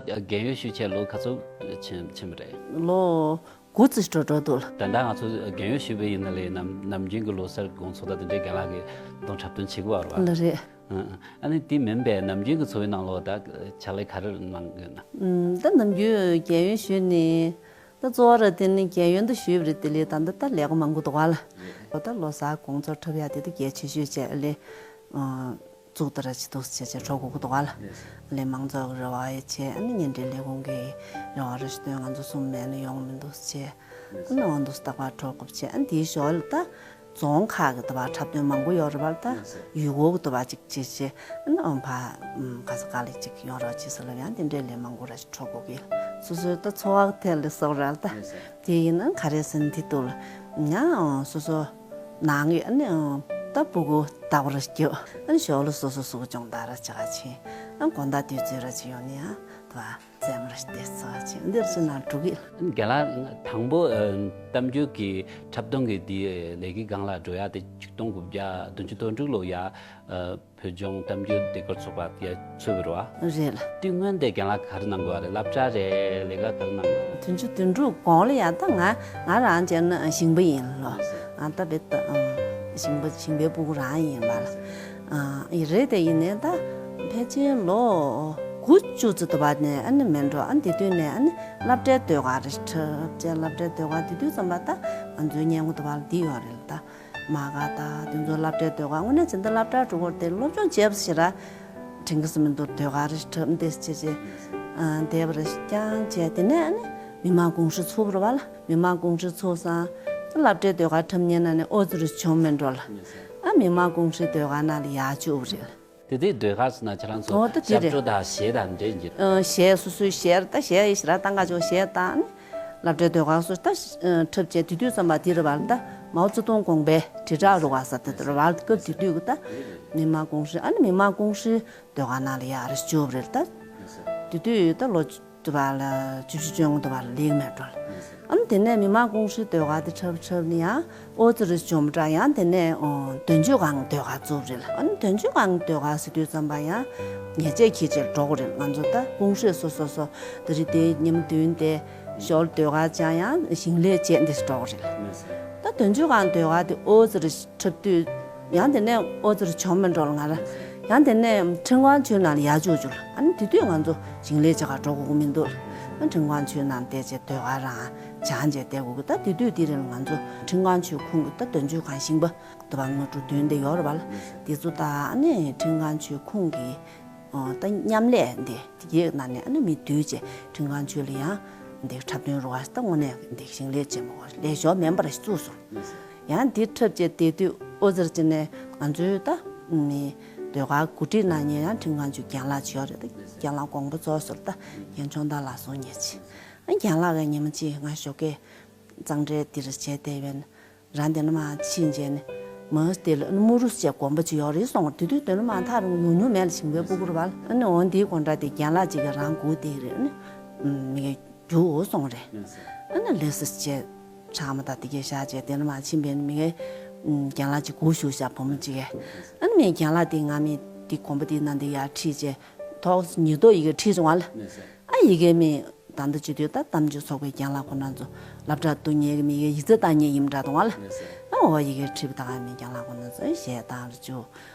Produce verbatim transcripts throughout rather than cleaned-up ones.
རྒན་ཡོལ་ཞུས་བྱས་ལོ་ག་ཚོད་ཕྱིན་ཕྱིན་པ་རེད། ལོ་དགུ་ཙམ་འགྲོ་འགྲོ་འདུག་ལ། ད་ལྟ་ང་ཚོ་རྒན་ཡོལ་ཞུས་པ་ཡིན་ན་ལས་ནམ་ནམ་རྒྱུན་གྱི་ལོ་གསར་དགོང་ཚོགས་དང་དེ་འདྲའི་རྒན་ལགས་ཀྱི་དང་འཁྲབ་སྟོན་བྱེད་དགོས་པ་རེད་པ། ལ་རེད། ཨ་ནི་དེ་མིན་པའི་ནམ་རྒྱུན་གྱི་འཚོ་བའི་ནང་ལོགས་ད་ཕྱག་ལས་ག་རེ་གནང་གི་ཡོད་ན། ད་ནམ་རྒྱུན་རྒན་ཡོལ་ཞུས་ནས་ད་གཙོ་བོ་ར་དེ་ནི་རྒན་ཡོལ་འདི་ཞུས་པ་རེད། དེ་ལས་ད་ལྟ་ད་ལས་ཀ་མང་པོ་འདུག་ག་ལ། ད་ལོ་གསར་དགོང་ཚོགས་འཁྲབ་ཡག་དེ་ད་གལ་ཆེ་ཤོས་བྱས་ལས། བཙུགས་ད་ར་ཅི་འདུག་ཟེར་བྱས་བྱས་འགྲོ་དགོས་ཀྱི་འདུག་ག་ལ། ལས་མང་ཚོགས་ཀྱི་རེ་བ་ཡི་བྱས། ཨ་ནི་ཉིན་རེའི་ལས་ཁུངས་ཀྱི་རེ་བ་རེ་ཞུ་དོན་ང་ཚོ་གསུམ་མེད་ན་ཡོང་མི་འདུག་ཟེར་བྱས། ཨ་ནི་འོང་འདུག་རྟག་པར་འགྲོ་དགོས་བྱས། ཨ་ནི་དེའི་ཞོར་ལ་ད་རྫོང་ཁག་གི་ད་བར་འཁྲབ་སྟོན་མང་པོ་ཡོད་རེད་པ་ལ། ད་ཡུལ་སྐོར་གྱི་ད་བར་ཅིག་བྱས་བྱས། ཨ་ནི་ཨམ་ཕ་ག་ས་ག་ལ་ཅིག་ཡོང་རོགས་བྱེད་ཟེར་ལབ་ཡང་དེ་འདྲའི་ལས་མང་པོ་ར་ཞིག་འགྲོ་དགོས་ཀྱི། སོ་སོའི་ད་འཚོ་བ་ཐད་ལ་སོགས་ར་ལ་ད། དེ་ཡིན་ན་ག་རེ་ཟེར་ན་དེ་འདུག་ལ། ཡང་སོ་སོ་ནང་གི་ཨ་ནི་ད་སྤུ་གུ་ལྟ་བུ་ར་སྐྱོ། ཨ་ནི་ཞོར་ལ་སོ་སོ་སུ་སྦྱོང་བརྡར་ར་བྱ་ག་ཕྱིན། ཨ་དགོང་དག་དུས་ཚོད་ར་ཅིག་ཡོང་ནས་ཡང་དུ་བ་རྩེད་མོ་ར་བལྟས་ཚོ་ཕྱིན། འདིར་ཕྱིན་ན་འགྲོ་གི། རྒན་ལགས་དང་པོ་གཏམ་རྒྱུད་ཀྱི་འཁྲབ་སྟོན་གྱི་འདི་ལས་ཀའི་སྒང་ལ་འགྲོ་ཡག་དེ་ཆིག་སྟོང་དགུ་བརྒྱ་བདུན་ཅུ་དོན་དྲུག་ལོ་ཡ། བོད་ལྗོངས་གཏམ་རྒྱུད་ཟློས་གར་ཚོགས་པ་ཡ་ཚུད་པ་རེད་པ། རེད་ལ། དུས་སྔོན་དེ་རྒན་ལགས་ག་རེ་གནང་དགོས་པ་རེད། སློབ་གྲྭ་རེད། ལས་ཀ་ག་རེ་གནང་དགོས་པ་རེད། བདུན་ཅུ་དོན་དྲུག་གོང་ལ་ཡང་ད་ང་ང་རང་བྱས་ན་ཞིང་པ་ཡིན་ལོ། ཨ་ད་བེད་ད་ཞིང་པ་ཞིང་པའི་སྤུ་གུ་རང་ཡིན་པ་ལ། ཨ་ཡི་རེད་དེ་ཡིན་ནའི་ད་ཕལ་ཆེར་ལོ་དགུ་བཅུ་ཙམ་དུ་བར་ནས་ཨ་ནི་མེད་འགྲོ། ཨ་ནི་དེ་དུས་ནས་ཨ་ནི་སློབ་གྲྭའི་ཟློས་གར་རེ་འཁྲབ་བྱས། སློབ་གྲྭའི་ཟློས་གར་དེ་དུས་ཙམ་པ་ད་ང་ཚོའི་སྔས་མགོ་དུ་བར་འདི་ཡོད་རེད་ད། མ་ག་ད་དེ་ཚོ་སློབ་གྲྭའི་ཟློས་གར་དངོས་གནས་བྱས་ན་སློབ་གྲྭ་འགྲོ་སྐོར་དེ་སློབ་སྦྱོང་བྱས་པ་ཞིག་ར་དྲན་གི་སུ་མི་འདུག་ཟློས་གར་འཁྲབ་འདེད་བྱས་བྱས་བསྡད་པ་རེད། རྐྱང་བྱས་དེ་ནས་ཨ་ནི་མི་དམངས་ཀུང་ཧྲི་ཚུགས་པ་རེད་པ་ལ། མི་དམངས་ཀུང་ཧྲི་ཚུགས་སང་སློབ་གྲྭའི་ཟློས་གར་འཁྲབ་མཁན་ནང་ནས་ཨོ་ཙི་རུ་བྱུང་མེད་འགྲོ་ལ། ཨ་མི་དམངས་ཀུང་ཧྲི་ཟློས་གར་ནང་ལ་ཡར་བཅུག་པ་རེད། དེ་དུས་ཟློས་གར་ཟེར་ན་ཁྱེད་རང་ཚོ་ཨོ་ད་དེ་རེད། ཞབས་བྲོ་དང་གཞས་དང་འདྲེས་ཀྱི། ཨ་གཞས་སོ་སོའི་གཞས་ད་གཞས་ཡི་ཞེ་དྲག་བཏང་ག་ཅོག་གཞས་བཏང་ནི། སློབ་གྲྭའི་ཟློས་གར་སོ་ད་འཁྲབ་བྱས་དེ་དུས་ཙམ་པ་དེ་རེད་པ་ལ། ད་མའོ་ཙེ་ཏུང་དགོངས་པའི་དྲིལ་བསྒྲགས་རུ་ཁག་ཟེར་དེ་རེད་པ་ལ། སྐབས་དེ་དུས་ཀྱི་ད་མི་དམངས་ཀུང་ཧྲི་ཨ་ནི་མི་དམངས་ཀུང་ཧྲི་ཟློས་གར་ནང་ལ་ཡར་བཅུག་པ་རེད་ད། དེ་དུས་ད་ལོ་དུ་བ་ལ་བཅུ་བཅུ་བཅོ་ལྔ་དུ་བ་ལ་ལེགས་མེད་འགྲོ་ལ། ཨ་ནི་དེ་ནས་མི་དམངས་ཀུང་ཧྲི་ཟློས་གར་དེ་འཁྲབ་འཁྲབ་ནི་ཡང་ཨོ་ཙི་རི་བཅོམ་འདྲ་ཡང་དེ་ནས་ཨོ་དོན་གཅོད་ཁང་ཟློས་གར་བཙུགས་རེད་ལ། ཨ་ནི་དོན་གཅོད་ཁང་ཟློས་གར་ཟེར་དུས་ཙམ་པ་ཡང་ཉེས་ཆད་འཁྱེར་བྱས་འགྲོ་གི་རེད། ང་ཚོ་ད་ཀུང་ཧྲི་སོ་སོ་སོ་དེ་རིང་དེ་ཉིན་བདུན་དེ་ཞོར་ཟློས་གར་བྱ་ཡང་ཞིང་ལས་བྱས་འདི་འགྲོ་གི་རེད་ལ། ད་དོན་གཅོད་ཁང་ཟློས་གར་དེ་ཨོ་ཙི་རི་འཁྲབ་དུས། ཡང་དེ་ནས་ཨོ་ཙི་རུ་བྱོན་མི་འགྲོ་ལ་ང་ར། ཡང་དེ་ནས་ཁྲིན་ཀང་ཆུས་ནང་ལ་ཡར་བཅུག་བཅུག་ལ། ཨ་ནི་དེ་དུས་ང་ཚོ་ཞིང་ལས་བྱེད་གར་འགྲོ་དགོས་ཀྱི་མི་འདུག་ཨ་ཁྲིན་ཀང་ཆུས་ནང་བསྡད་བྱས་ཟློས་གར་རང་སྦྱངས་བྱས་བསྡད་དགོས་ཀྱི། ད་དེ་དུས་དེ་རིང་ལ་ང་ཚོ་ཁྲིན་ཀང་ཆུས་ཁོངས་ཀྱི་ད་དོན་གཅོད་ཁང་ཞིང་པ་དུ་བ་དངོས་གྲུབ་བདུན་དེ་ཡོད་རེད་པ་ལ། དེ་ཚོ་ད་ཨ་ནི་ཁྲིན་ཀང་ཆུས་ཁོངས་ཀྱི་ད་མཉམ་ལས་འདི་དེ་གའི་ནང་ནས་ཨ་ནི་མི་བསྡུས་བྱས་ཁྲིན་ཀང་ཆུས་ལ་ཡང་འདི་འཁྲབ་སྟོན་རུ་བ་ད་དངོས་གནས་འདི་ཞིང་ལས་བྱེད་མ་དགོས་ལས་ཞོར་མེམ་པར་བཙུགས་སོང་། ཡང་འདི་འཁྲབ་བྱས་བསྡད་དུས་ཨོ་ཙི་རི་ཅི་ནས་ང་ཚོའི་ད་མི་ཟློས་གར་གོ་སྒྲིག་གནང་མཁན་ཡང་ཁྲིན་ཀང་ཆུས་རྒན་ལགས་ཅིག་ཡོད་རེད། ད་རྒན་ལགས་དགོངས་པ་རྫོགས་སོང་ད་རྒན་ཆུང་བདག་ལགས་སོང་ཉེ་ཆེ། ཨ་རྒན་ལགས་ཀྱིས་ཉི་མ་གཅིག་ང་ཞོགས་ཀས་གཙང་སྦྲའི་འདིར་བྱས་བསྡད་པས་ན་རང་དེ་ནས་མར་ཕྱིན་བྱས་ནས་མ་དེ་ལ་ཨ་ནི་དམུ་རུ་ཅེས་དགོན་པ་ཅིག་ཡོད་རེད་གསུངས། དེ་དུས་དེ་ནས་མར་ཐག་རིང་ཡོང་མྱོང་མེད་ལ་ཞིང་པའི་སྤུ་གུ་རེད་པ་ལ། ཨ་ནི་འོ་འདིའི་སྒོ་འགྲམ་དེ་རྒན་ལགས་ཅིག་གིས་རང་སྒུག་བསྡད་ཀྱི་རེད། ཨ་ནི་མི་གས་རྒྱུགས་འོ་གསུངས་རེད། ཨ་ནི་ལས་སུ་བྱས་ཕྲ་མ་དང་དེ་གས་བཞག་བྱས་དེ་ནས་མར་ཕྱིན་པས་ན་མི་གས་རྒན་ལགས་ཅིག་སྒུག་བཞུགས་ཤག་བུ་མོ་ཅིག་གིས། ཨ་ནི་མི་རྒན་ལགས་དེ་ང་མི་དེ་དགོན་པ་དེའི་ནང་དེ་ཡར་ཁྲིད་བྱས་ཐོག་ཉིས་ཐོག་ཡི་གེ་ཁྲིད་བྱུང་བ་ལ། ཨ་ཡི་གེ་མི་ད་ལྟ་བྱེད་དུས་ད་གཏམ་རྒྱུད་ཚོགས་པའི་རྒན་ལགས་ཁོ་རང་ཚོ་སློབ་གྲྭ་གཏོང་མཁན་གྱི་མི་གི་ཡིག་ཚད་བཏང་མཁན་ཡིན་འདྲ་འདུག་བ་ལ། ཨ་འོ་ཡི་གེ་ཁྲིད་པ་དང་མི་རྒན་ལགས་ཁོ་རང་ཚོ་གཞས་བཏང་རུ་བཅུག་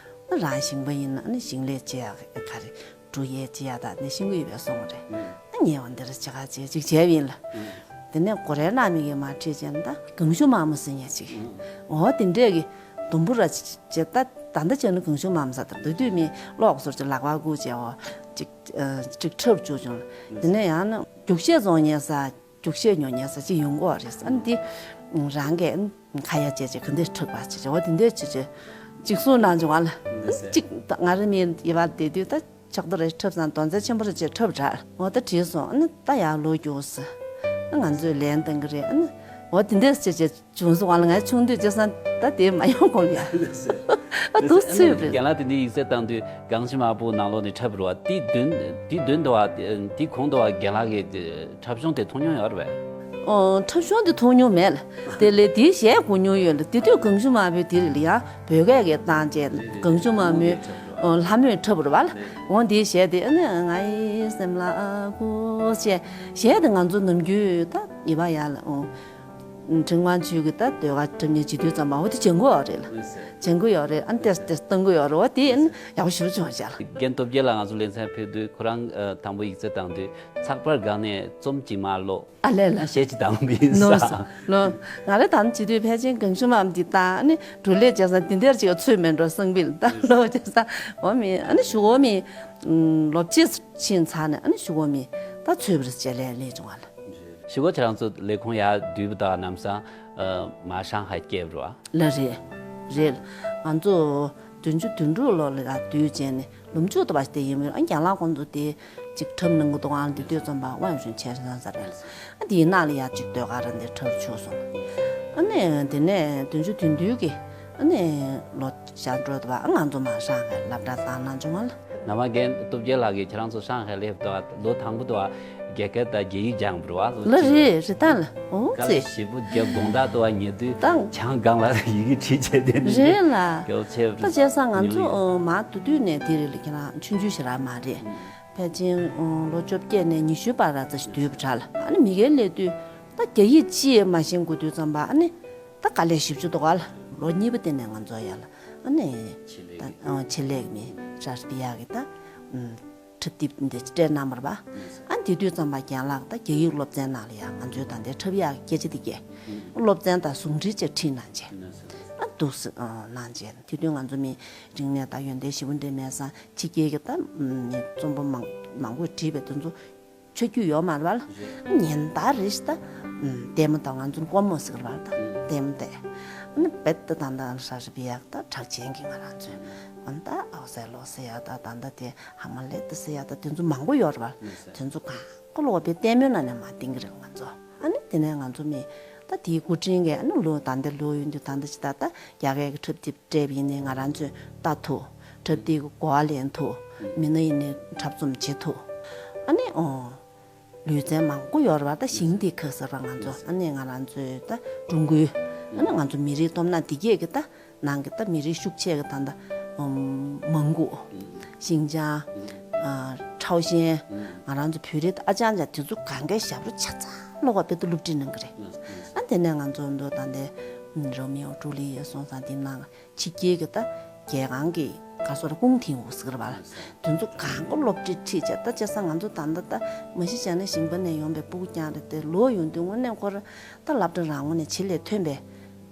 ཨ་རང་ཞིང་པ་ཡིན་ན་ཨ་ནི་ཞིང་ལས་བྱེད་ཡག་ག་རེ་འབྲུ་ཡས་བྱེད་ཡག་དང་དེ་ཤེས་ཀྱི་ཡོད་པའི་གསུང་རེད། ཨ་ཉེ་བ་འདིར་བྱེད་ག་བྱེད་ཅིག་བྱས་པ་ཡིན་ལ། དེ་ནས་སྒོ་རའི་ནང་མི་གི་མར་ཁྲིད་བྱས་ན་ད་གངས་ཤུ་མ་མོ་ཟེར་མཁན་ཅིག་འོ་དེ་འདྲས་ཀྱི་དུམ་བུ་ར་ཅིག་བྱས། ད་ད་ལྟ་བྱས་ན་གངས་ཤུ་མ་མོ་ཟེར། ད་དེ་དུས་མི་གློག་ཟུར་ཅིག་ལག་པ་སྒུག་བྱས་འོ་ཅིག་ཅིག་འཁྲབ་བཅུག་བྱུང་། དེ་ནས་ཡང་ན་རྒྱུག་ཤེས་བཙོང་མཁན་ས་རྒྱུག་ཤེས་ཉོ་མཁན་ས་ཅིག་ཡོང་གི་ཡོད་རེད། ཨ་ནི་དེ་རང་གིས་ཁ་ཡ་བྱས་བྱས་ག་འདྲས་འཁྲབ་པ་བྱས་བྱས་འོ་དེ་འདྲས་བྱས་བྱས་ཅིག་གསུང་གནང་བྱུང་བ་ལ། ཅིག་ད་ང་རང་མི་ཡི་བར་བསྡད་དུས་ད་ཆགས་ཏོ་རེ་འཁྲབ་ཙང་དོན་ཚན་ཆེན་པོ་རེ་བྱས་འཁྲབ་དྲག་འོ་ད་བྲིས་སོང་། ཨ་ནི་ད་ཡར་ལོག་རྒྱུགས་ཟེར། ཨ་ང་ཚོས་ལན་གཏོང་གི་རེད། ཨ་ནི་འོ་དེ་འདྲས་བྱས་བྱས། བྱུང་སོང་བ་ལ། ང་ཆུང་དུས་བྱས་ཙང་ད་དེ་མ་ཡོང་གོང་ལ་ཡ། ཨ་འདུག་ཚུད་པ་རེད། རྒན་ལགས་དེ་འདྲའི་ཡིག་ཚད་བཏང་དུས་གངས་ཤུ་མ་མོ་ནང་ལོགས་ནས་འཁྲབ་རུ་བ་དེ་བདུན་དེ་བདུན་དུ་བ་དེ་གོང་དུ་བ་རྒན་ལགས་ཀྱི་འཁྲབ་གཞུང་དེ་མཐོང་མྱོང་ཡོད་རེད་པས། ཨོ་འཁྲབ་གཞུང་དེ་མཐོང་མྱོང་མེད་ལ། དེ་ལས་དེའི་གཞས་གོ་མྱོང་ཡོད་ལ། དེ་དུས་གངས་ཤུ་མ་མོའི་དེ་རེད་ལ་ཡ། བོད་སྐད་ཀྱི་བཏང་བྱས་གངས་ཤུ་མ་མོའི་ ལྷ་མོས་འཁྲབ་པ་རེད་བ་ལ། འོ་འདིའི་གཞས་དེ་ཨ་ནི་ང་ཡི་སེམས་ལ་ཨ་ཁུ་ཞེས་གཞས་དེ་ང་ཚོ་ནམ་རྒྱུན་ད་ཡི་བ་ཡ་ལ་འོ། ཁྲིན་ཝང་ཆུས་ཀྱི་ད་ཟློས་གར་འཁྲབ་མཁན་བྱེད་དུས་ཙམ་པ་འོ་དེ་བྱེད་དགོས་ཡོད་རེད་ལ། བྱེད་དགོས་ཡོད་རེད། ཨ་ནི་ཏེས་ཏེས་གཏོང་དགོས་ཡོད་རེད། འོ་དེ་ཨ་ནི་ཡག་པོ་ཞེ་པོ་བྱུང་བཞག་ལ། རྒན་སྟོབས་རྒྱལ་ལགས་ང་ཚོ་ལེ་ཚན་ཕེབས་དུས་ཁོ་རང་དང་པོ་ཡིག་ཚད་བཏང་དུས་ཚགས་པར་སྒང་ནས་རྩོམ་གཅིག་མར་ཀློག་ཨ་ལས་ལ། གཞས་གཅིག་བཏང་པ་ཡིན་ལོ་ས། ལོ། ང་རེ་དང་བྱེད་དུས་ཕལ་ཆེར་གངས་ཤུ་མམ་འདི་དང་ནི་འགྲོ་ལས་བྱས་ས་འདི་འདིར་ཅིག་ཚུད་མེད་འགྲོ་སང་བིལ་ད་ལོ་བྱས་ས་འོ་མི་ཨ་ནི་ཞུ་འོ་མི་ལོ་བཅས་ཕྱིན་ཚར་ནས་ཨ་ནི་ཞུ་འོ་མི་ད་ཚུད་པར་བྱས་ལས་ལས་བྱུང་བ་ལ། ཞུ་འོ་ཁྱེད་རང་ཚོ་ལས་ཁུངས་ཡར་བསྡུས་པ་དང་ལམ་སང་མ་ཧྲང་ཧའེ་སྐྱེལ་བ་རེད་བ། ལ་རེད། རེད། ང་ཚོ་བདུན་ཅུ་དོན་དྲུག་ལོ་ལ་ཡར་བསྡུས་བྱས་ནས། ལུམ་ཆུ་དུ་བ་དེ་ཡིན་མོད། ཨ་རྒན་ལགས་ཁོང་ཚོ་དེ་ཅིག་འཁྲབ་གནང་གི་འདུག་ཨང་། དེ་དུས་ཙམ་པ་དབང་ཞུན་ཆེར་སོང་ས་རེད། ཨ་དེའི་ནང་ལ་ཡ་ཅིག་ཟློས་གར་འདི་འཁྲབ་ཆོག་སོང་། ཨ་ནི་དེ་ནས་བདུན་ཅུ་དོན་བདུན་གི་ཨ་ནི་ལོ་ཤར་འགྲོ་དུ་བ་ཨ་ང་ཚོ་མ་ཧྲང་ཧའེ་སློབ་གྲྭ་བཏང་གནང་བྱུང་བ་ལ། ནམ་མ་རྒན་སྟོབས་རྒྱལ་ལགས་ཀྱིས་ཁྱེད་རང་ཚོ་ཧྲང་ཧའེ་སླེབས་དུ་བ་ལོ་དང་པོ་དུ་བ་རྒྱ་སྐད་དང་རྒྱ་ཡིག་སྦྱངས་པ་རེད་བ། ལོ་ལ་གཅིག་རེད་རེད་ད་ལ། འོ་དཀའ་ལས་ཙི། ཞེ་པོ་རྒྱབ་དགོང་དག་ཏུ་བ་ཉལ་དུས་ད་ཆང་སྒང་ལ་ཡི་གེ་བྲིས་བྱས་དེ་ནི་རེད་ལ། རྒྱབ་ཆེ་ད་བྱས་ཙང་ང་ཚོ་མ་དུ་དུས་ནས་དེ་རེད་ལ། ཁྱེད་རང་ཆུང་ཆུང་ཞིག་ར་མ་རེད། ཕལ་ཆེར་ལོ་བཅོ་བརྒྱད་ནས་ཉི་ཤུ་བར་ར་ཙ་ཞིག་སྡོད་པ་འདྲ་ལ། ཨ་ནི་མི་སྒེར་སླེབས་དུས་ད་རྒྱ་ཡིག་ཅི་ཡང་མ་ཤེས་དགོས་དུས་ཙམ་པ་ཨ་ནི་ད་དཀའ་ལས་ཞིབ་ཆུ་འདུག་ག་ལ། ལོ་གཉིས་པ་དེ་ནས་ང་ཚོ་ཡ་ལ་ཨ་ནི་ཆེད་ལས་ད་ཆེད་ལས་མི་ར་སྤི་ཡག་གི་ད། འཁྲབ་དེབ་འདི་སྤྲད་གནང་བར་བ། ཨ་དེ་དུས་ཙམ་པ་རྒན་ལགས་ད་རྒྱ་ཡིག་སློབ་ཚན་ནང་ལ་ཡང་ང་ཚོའི་ད་ལྟའི་འཁྲབ་ཡག་སྐད་ཆ་དེ་སྐད། སློབ་ཚན་དང་ཟུང་འབྲེལ་བྱས་ཁྲིད་གནང་བྱས། ཨ་འདུག་སེ་གནང་བྱས། དེ་དུས་ང་ཚོ་མི་རིག་གནས་དང་ཡོན་ཏན་ཞེ་པོ་འདྲ་མེད་ཙང་ཕྱི་རྒྱལ་གྱི་ད་མི་རྩོམ་པ་མང་མང་པོས་བྲིས་པའི་དེ་ཚོ་ཆ་རྒྱུས་ཡོད་མ་རེད་བ་ལ། ཉིན་ལྟར་རེ་ཞིག་ད་ལྟད་མོ་དང་ང་ཚོ་ཀོ་མོ་ཟེར་བ་ལ་ད་ལྟད་མོ་བལྟས། ཨ་ནི་རྦད་དེ་ད་ལྟ་ཧྲ་ཧྲི་པི་ཡག་ད་གྲགས་ཅན་གྱི་ང་རང་ཚོའི་ཨ་ནི་ད་ཨའོ་སའེ་ལོ་ཟེར་ཡག་ད་ད་ལྟ་དེ། ཧ་མ་ལེ་ཏི་སི་ཡ་ད་དེ་ཚོ་མང་པོ་ཡོད་རེད་བ། དེ་ཚོ་གང་ག་ལོག་པའི་ལྟད་མོའི་ནང་ནས་མར་བསྟན་གྱི་རེད་ང་ཚོ། ཨ་ནི་དེ་ནས་ང་ཚོ་མི་ད་དེའི་སྐུ་དྲིན་གྱིས་ཨ་ནི་ལོ་ད་ལྟ་ལོ་ཡོད་དུས་ད་ལྟ་ཅི་ད་ད་རྒྱ་སྐད་ཀྱི་འཁྲབ་དེབ་སྤྲད་པ་ཡིན་ནའི་ང་རང་ཚོས་ལྟ་ཐུབ། འཁྲབ་དེབ་ཀྱི་གོ་བ་ལེན་ཐུབ། མི་སྣ་ཡིན་ནའི་འཁྲབ་རྩོམ་བྱེད་ཐུབ། ཨ་ནི་ཨོ་ལུས་རྩལ་མང་པོ་ཡོད་རེད་བ། ད་ཞིང་དེ་ཁ་ཟེར་བ་ང་ཚོ་ཨ་ནི་ང་རང་ཚོའི་ད་སྒྲུང་སྐུལ། ཨ་ནི་ང་ཚོ་མི་རིགས་སྟོབས་ན་དེ་གས་ཀྱི་ད། ནང་གི་ད་མི་རིགས་ཤུགས་ཆེ་གི་ད་ད་མང་གུ། ཤིང་ཅང་། ཁྲའོ་ཞན། ང་རང་ཚོ་བོད་རིགས་ད་ཨ་ཅང་ཅང་དེ་ཚོ་གང་གའི་ཞབས་བྲོ་ཆ་ཚང་ལོག་པ་དཔེ་ད་སློབ་ཁྲིད་གནང་གི་རེད། ཨ་དེ་ནས་ང་ཚོ་འདུག་ད་འདི་རོ་མི་ཨོ་ཀྲུ་ལི་ཡ་སོང་ཙང་དེ་ནང་ཕྱི་རྒྱལ་གི་ད་རྒྱལ་ཁང་གི་ག་སོ་ར་ཀུང་ཐིང་ཝུ་ཟེར་བ་ལ། དེ་ཚོ་གང་ག་སློབ་ཁྲིད་ཁྲིད་བྱས་ད་བྱས་ཙང་ང་ཚོ་ད་ད་ད་མ་གཞི་བྱས་ན་ཞིང་པ་ནས་ཡོང་པའི་སྤུ་གུ་རྐྱང་རེད་དེ། ལོ་ཡོང་དུས་དངོས་གནས་ཁོ་ར་ད་སློབ་གྲྭ་རང་ངོས་ནས་ཆེད་ལས་ཐོན་པའི།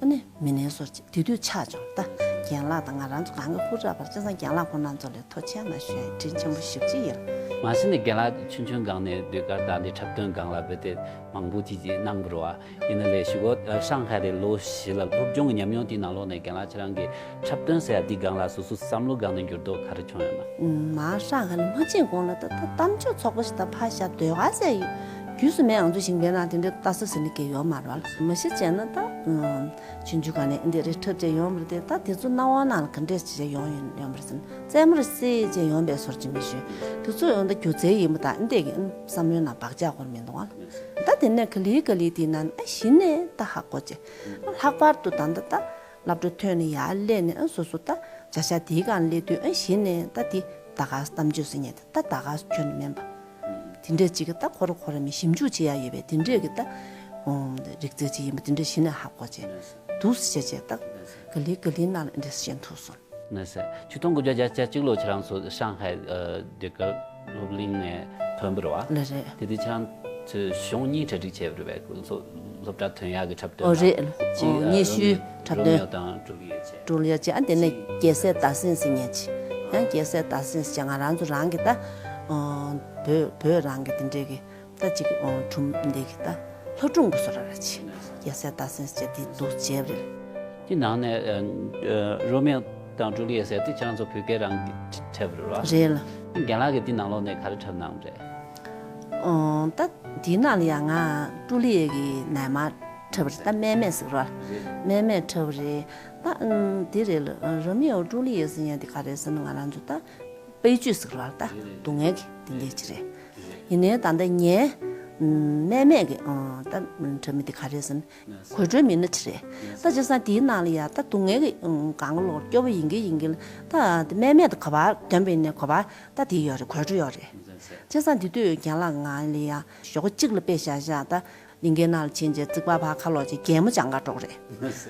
ཨ་ནི་མི་སྣའི་སོར་ཅིག་དེ་དུས་ཆགས་བྱུང་ད། རྒན་ལགས་དང་ང་རང་ཚོ་གང་གི་ཧུར་ཐག་བར་བྱས་ཙང་རྒན་ལགས་ཁོང་རྣམ་ཚོ་ལ་ཐུགས་རྗེ་ཆེ་གནང་ཞུ་ཡ་དྲིན་ཆེན་པོ་ཞེ་པོ་ཅིག་ཡིན། མ་གཞི་ནས་རྒན་ལགས་ཆུང་ཆུང་སྒང་ནས་ཟློས་གར་དང་འདི་འཁྲབ་སྟོན་སྒང་ལ་བུད་དེ་མང་པོ་ཅིག་ཅིག་གནང་བ་རེད་བ། ཡིན་ན་ལས་ཞུ་གོ་ཧྲང་ཧའེ་ལ་ལོ་བཞི་ལ་སློབ་སྦྱོང་གི་ཉམས་མྱོང་དེའི་ནང་ལོགས་ནས་རྒན་ལགས་ཁྱེད་རང་གིས་འཁྲབ་སྟོན་ཟེར་ཡ་འདི་སྒང་ལ་སོ་སོ་བསམ་བློ་སྒང་ནས་འགྱུར་ལྡོག་ག་རེ་བྱུང་ཡོད་ན། མ་ཧྲང་ཧའེ་ལ་མ་ཕྱིན་གོང་ལ་ད་ད་གཏམ་བརྗོད་ཚོགས་པ་ཞིག་ད་ཕར་བཞག་ཟློས་གར་ཟེར་ཡ་རྒྱུས་སུ་མེད། ང་ཚོ་ཞིང་པའི་ནང་དེ་འདྲའི་ལྟ་ས་ཟེར་ནི་གལ་ཡོད་མ་རེད་བ། མ་གཞི་བྱས་ན་ད། ཆུང་ཆུང་ག་ནས་འདི་རེ་འཁྲབ་བྱས་ཡོང་བ་རེད་དེ། ད་དེ་ཚོ་སྣང་བ་ནང་ལ་ག་འདྲས་བྱས་ཡོང་ཡོང་བ་རེད་ཟེར་ན། རྩེད་མོར་བསྲེས་བྱས་ཡོང་བའི་སོར་ཅིག་མི་ཞུ། དེ་ཚོ་ཡོང་ད་སྒྱུ་རྩལ་ཡིན་པ་དང་འདི་གི་བསམ་བློའི་ནང་བག་ཆགས་འཁོར་མི་འདུག་ཨ། ད་དེ་ནས་ག་ལེ་ག་ལེ་དེའི་ནང་ཨ་གཞི་ནས་ད་ཧ་གོ་བྱས། ལྷག་པར་དུ་ད་ལྟ་ད་སློབ་གྲྭ་ཐོན་ནས་ཡར་སླེབས་ནས་ཨ་སོ་སོ་ད་བྱ་བཞག་དེའི་སྒང་སླེབས་དུས་ཨ་གཞི་ནས་ད་དེ་ཟློས་གར་གཏམ་བརྗོད་ཟེར་མཁན་དེ་ད་ཟློས་གར་ཁྱོན་ནས་མིན་པ། དེ་འདྲས་ཅིག་གི་ད་ཁོ་ར་ཁོ་ར་མི་ཞིབ་འཇུག་བྱེད་ཡ་ཡོད་པའི་དེ་འདྲས་ཀྱི་ད་རིག་རྩལ་ཅིག་ཡིན་པ་དེ་འདྲས་གཞི་ནས་ཧ་གོ་བྱས་འདུག་ཟེར་བྱས་བྱས་ད་ག་ལེ་ག་ལེ་ནང་ལ་འདྲས་ཤེས་ཐུབ་སོང་། ནས་ཆིག་སྟོང་དགུ་བརྒྱ་བརྒྱད་ཅུ་གཅིག་ལོ་ཁྱེད་རང་ཚོ་ཧྲང་ཧའེ་ཟློས་གར་སློབ་གླིང་ནས་ཐོན་པ་རེད་བ། ལགས་རེད། དེ་དུས་ཁྱེད་རང་ཚོས་གཞུང་གཉིས་གྲ་སྒྲིག་བྱས་པ་རེད་པས། སློབ་གྲྭ་ཐོན་ཡག་གི་འཁྲབ་སྟོན་ཨོ་རེད། གཅིག་ཨ་ཉི་ཤུའི་རོ་མི་འཁྲབ་རོ་མི་ཨོ་དང་ཀྲུ་ལི་ཡེ་བྱས། ཀྲུ་ལི་ཡེ་བྱས། ཨ་དེ་ནས་རྒྱལ་སྲས་ཟླ་གསེང་ཟེར་མཁན་ཅིག་ཡང་རྒྱལ་སྲས་ཟླ་གསེང་ཟེར་བྱས་ང་རང་ཚོ་རང་གི་ད་བོད་བོད་རང་གི་དེ་འདྲས་ཀྱི་ད་ཅིག་སྒྲུང་འདི་གི་ད་ལྷ་སྒྲུང་གི་བཟོ་འདྲ་ར་ཅིག་རྒྱལ་སྲས་ཟླ་གསེང་ཟེར་བྱས་དེ་འདུག་བྱས་པ་རེད། དེ་ནང་ནས་རོ་མི་ཨོ་དང་ཀྲུ་ལི་ཡེ་ཟེར་དེ་ཁྱེད་རང་ཚོ་བོད་སྐད་རང་གིས་འཁྲབ་པ་རེད་བ། རེད་ལ། རྒན་ལགས་ཀྱིས་དེ་ནང་ལོགས་ནས་ག་རེ་འཁྲབ་གནང་བ་རེད། ཨོ། ད་དེའི་ནང་ལ་ཡང་ང་ཀྲུ་ལི་ཡེ་གི་ནས་མར་འཁྲབ་པ་རེད། ད་སྨད་སྨད་ཟེར་རོ། སྨད་སྨད་འཁྲབ་པ་རེད། ད་དེ་རེད་ལ། རོ་མི་ཨོ་ཀྲུ་ལི་ཡེ་ཟེར་ཡ་དེ་ག་རེད་ཟེར་ན་ང་རང་ཚོ་ད་དཔེ་བརྗོད་ཟེར་རོ། ད་སྡུག་བསྔལ་གྱི་དེ་འདྲས་ཅིག་རེད། ཡིན་ནའི་ད་ལྟ་ངའི་ སྨན་མེད་ཀྱི་ད་ཁྲབ་མི་དེ་ག་རེ་ཟེར་ན་གོས་དྲོད་མི་ནི་ཁྲི་རེད། ད་བྱས་ཙང་དེའི་ནང་ལ་ཡ་ད་སྡུག་བསྔལ་གྱི་གང་ལོག་སྐྱོ་བོ་ཡིན་གི་ཡིན་གི་ལ་ད་དེ་སྨན་མེད་དེ་ག་པར་གྱོན་པ་ཡིན་ནའི་ག་པར་ད་དེ་ཡོད་རེད། གོས་དྲོད་ཡོད་རེད། བྱས་ཙང་དེ་དུས་རྒན་ལགས་ང་ལ་ཡ་ཞོགས་གཅིག་ལ་དཔེ་བཞག་བཞག་ད། ལིང་གའི་ནང་ལ་ཕྱིན་རྗེས་རྩིག་པ་ཕར་ཁ་ལོག་བྱས་གད་མོ་བྱང་ག་འགྲོ་གི་རེད།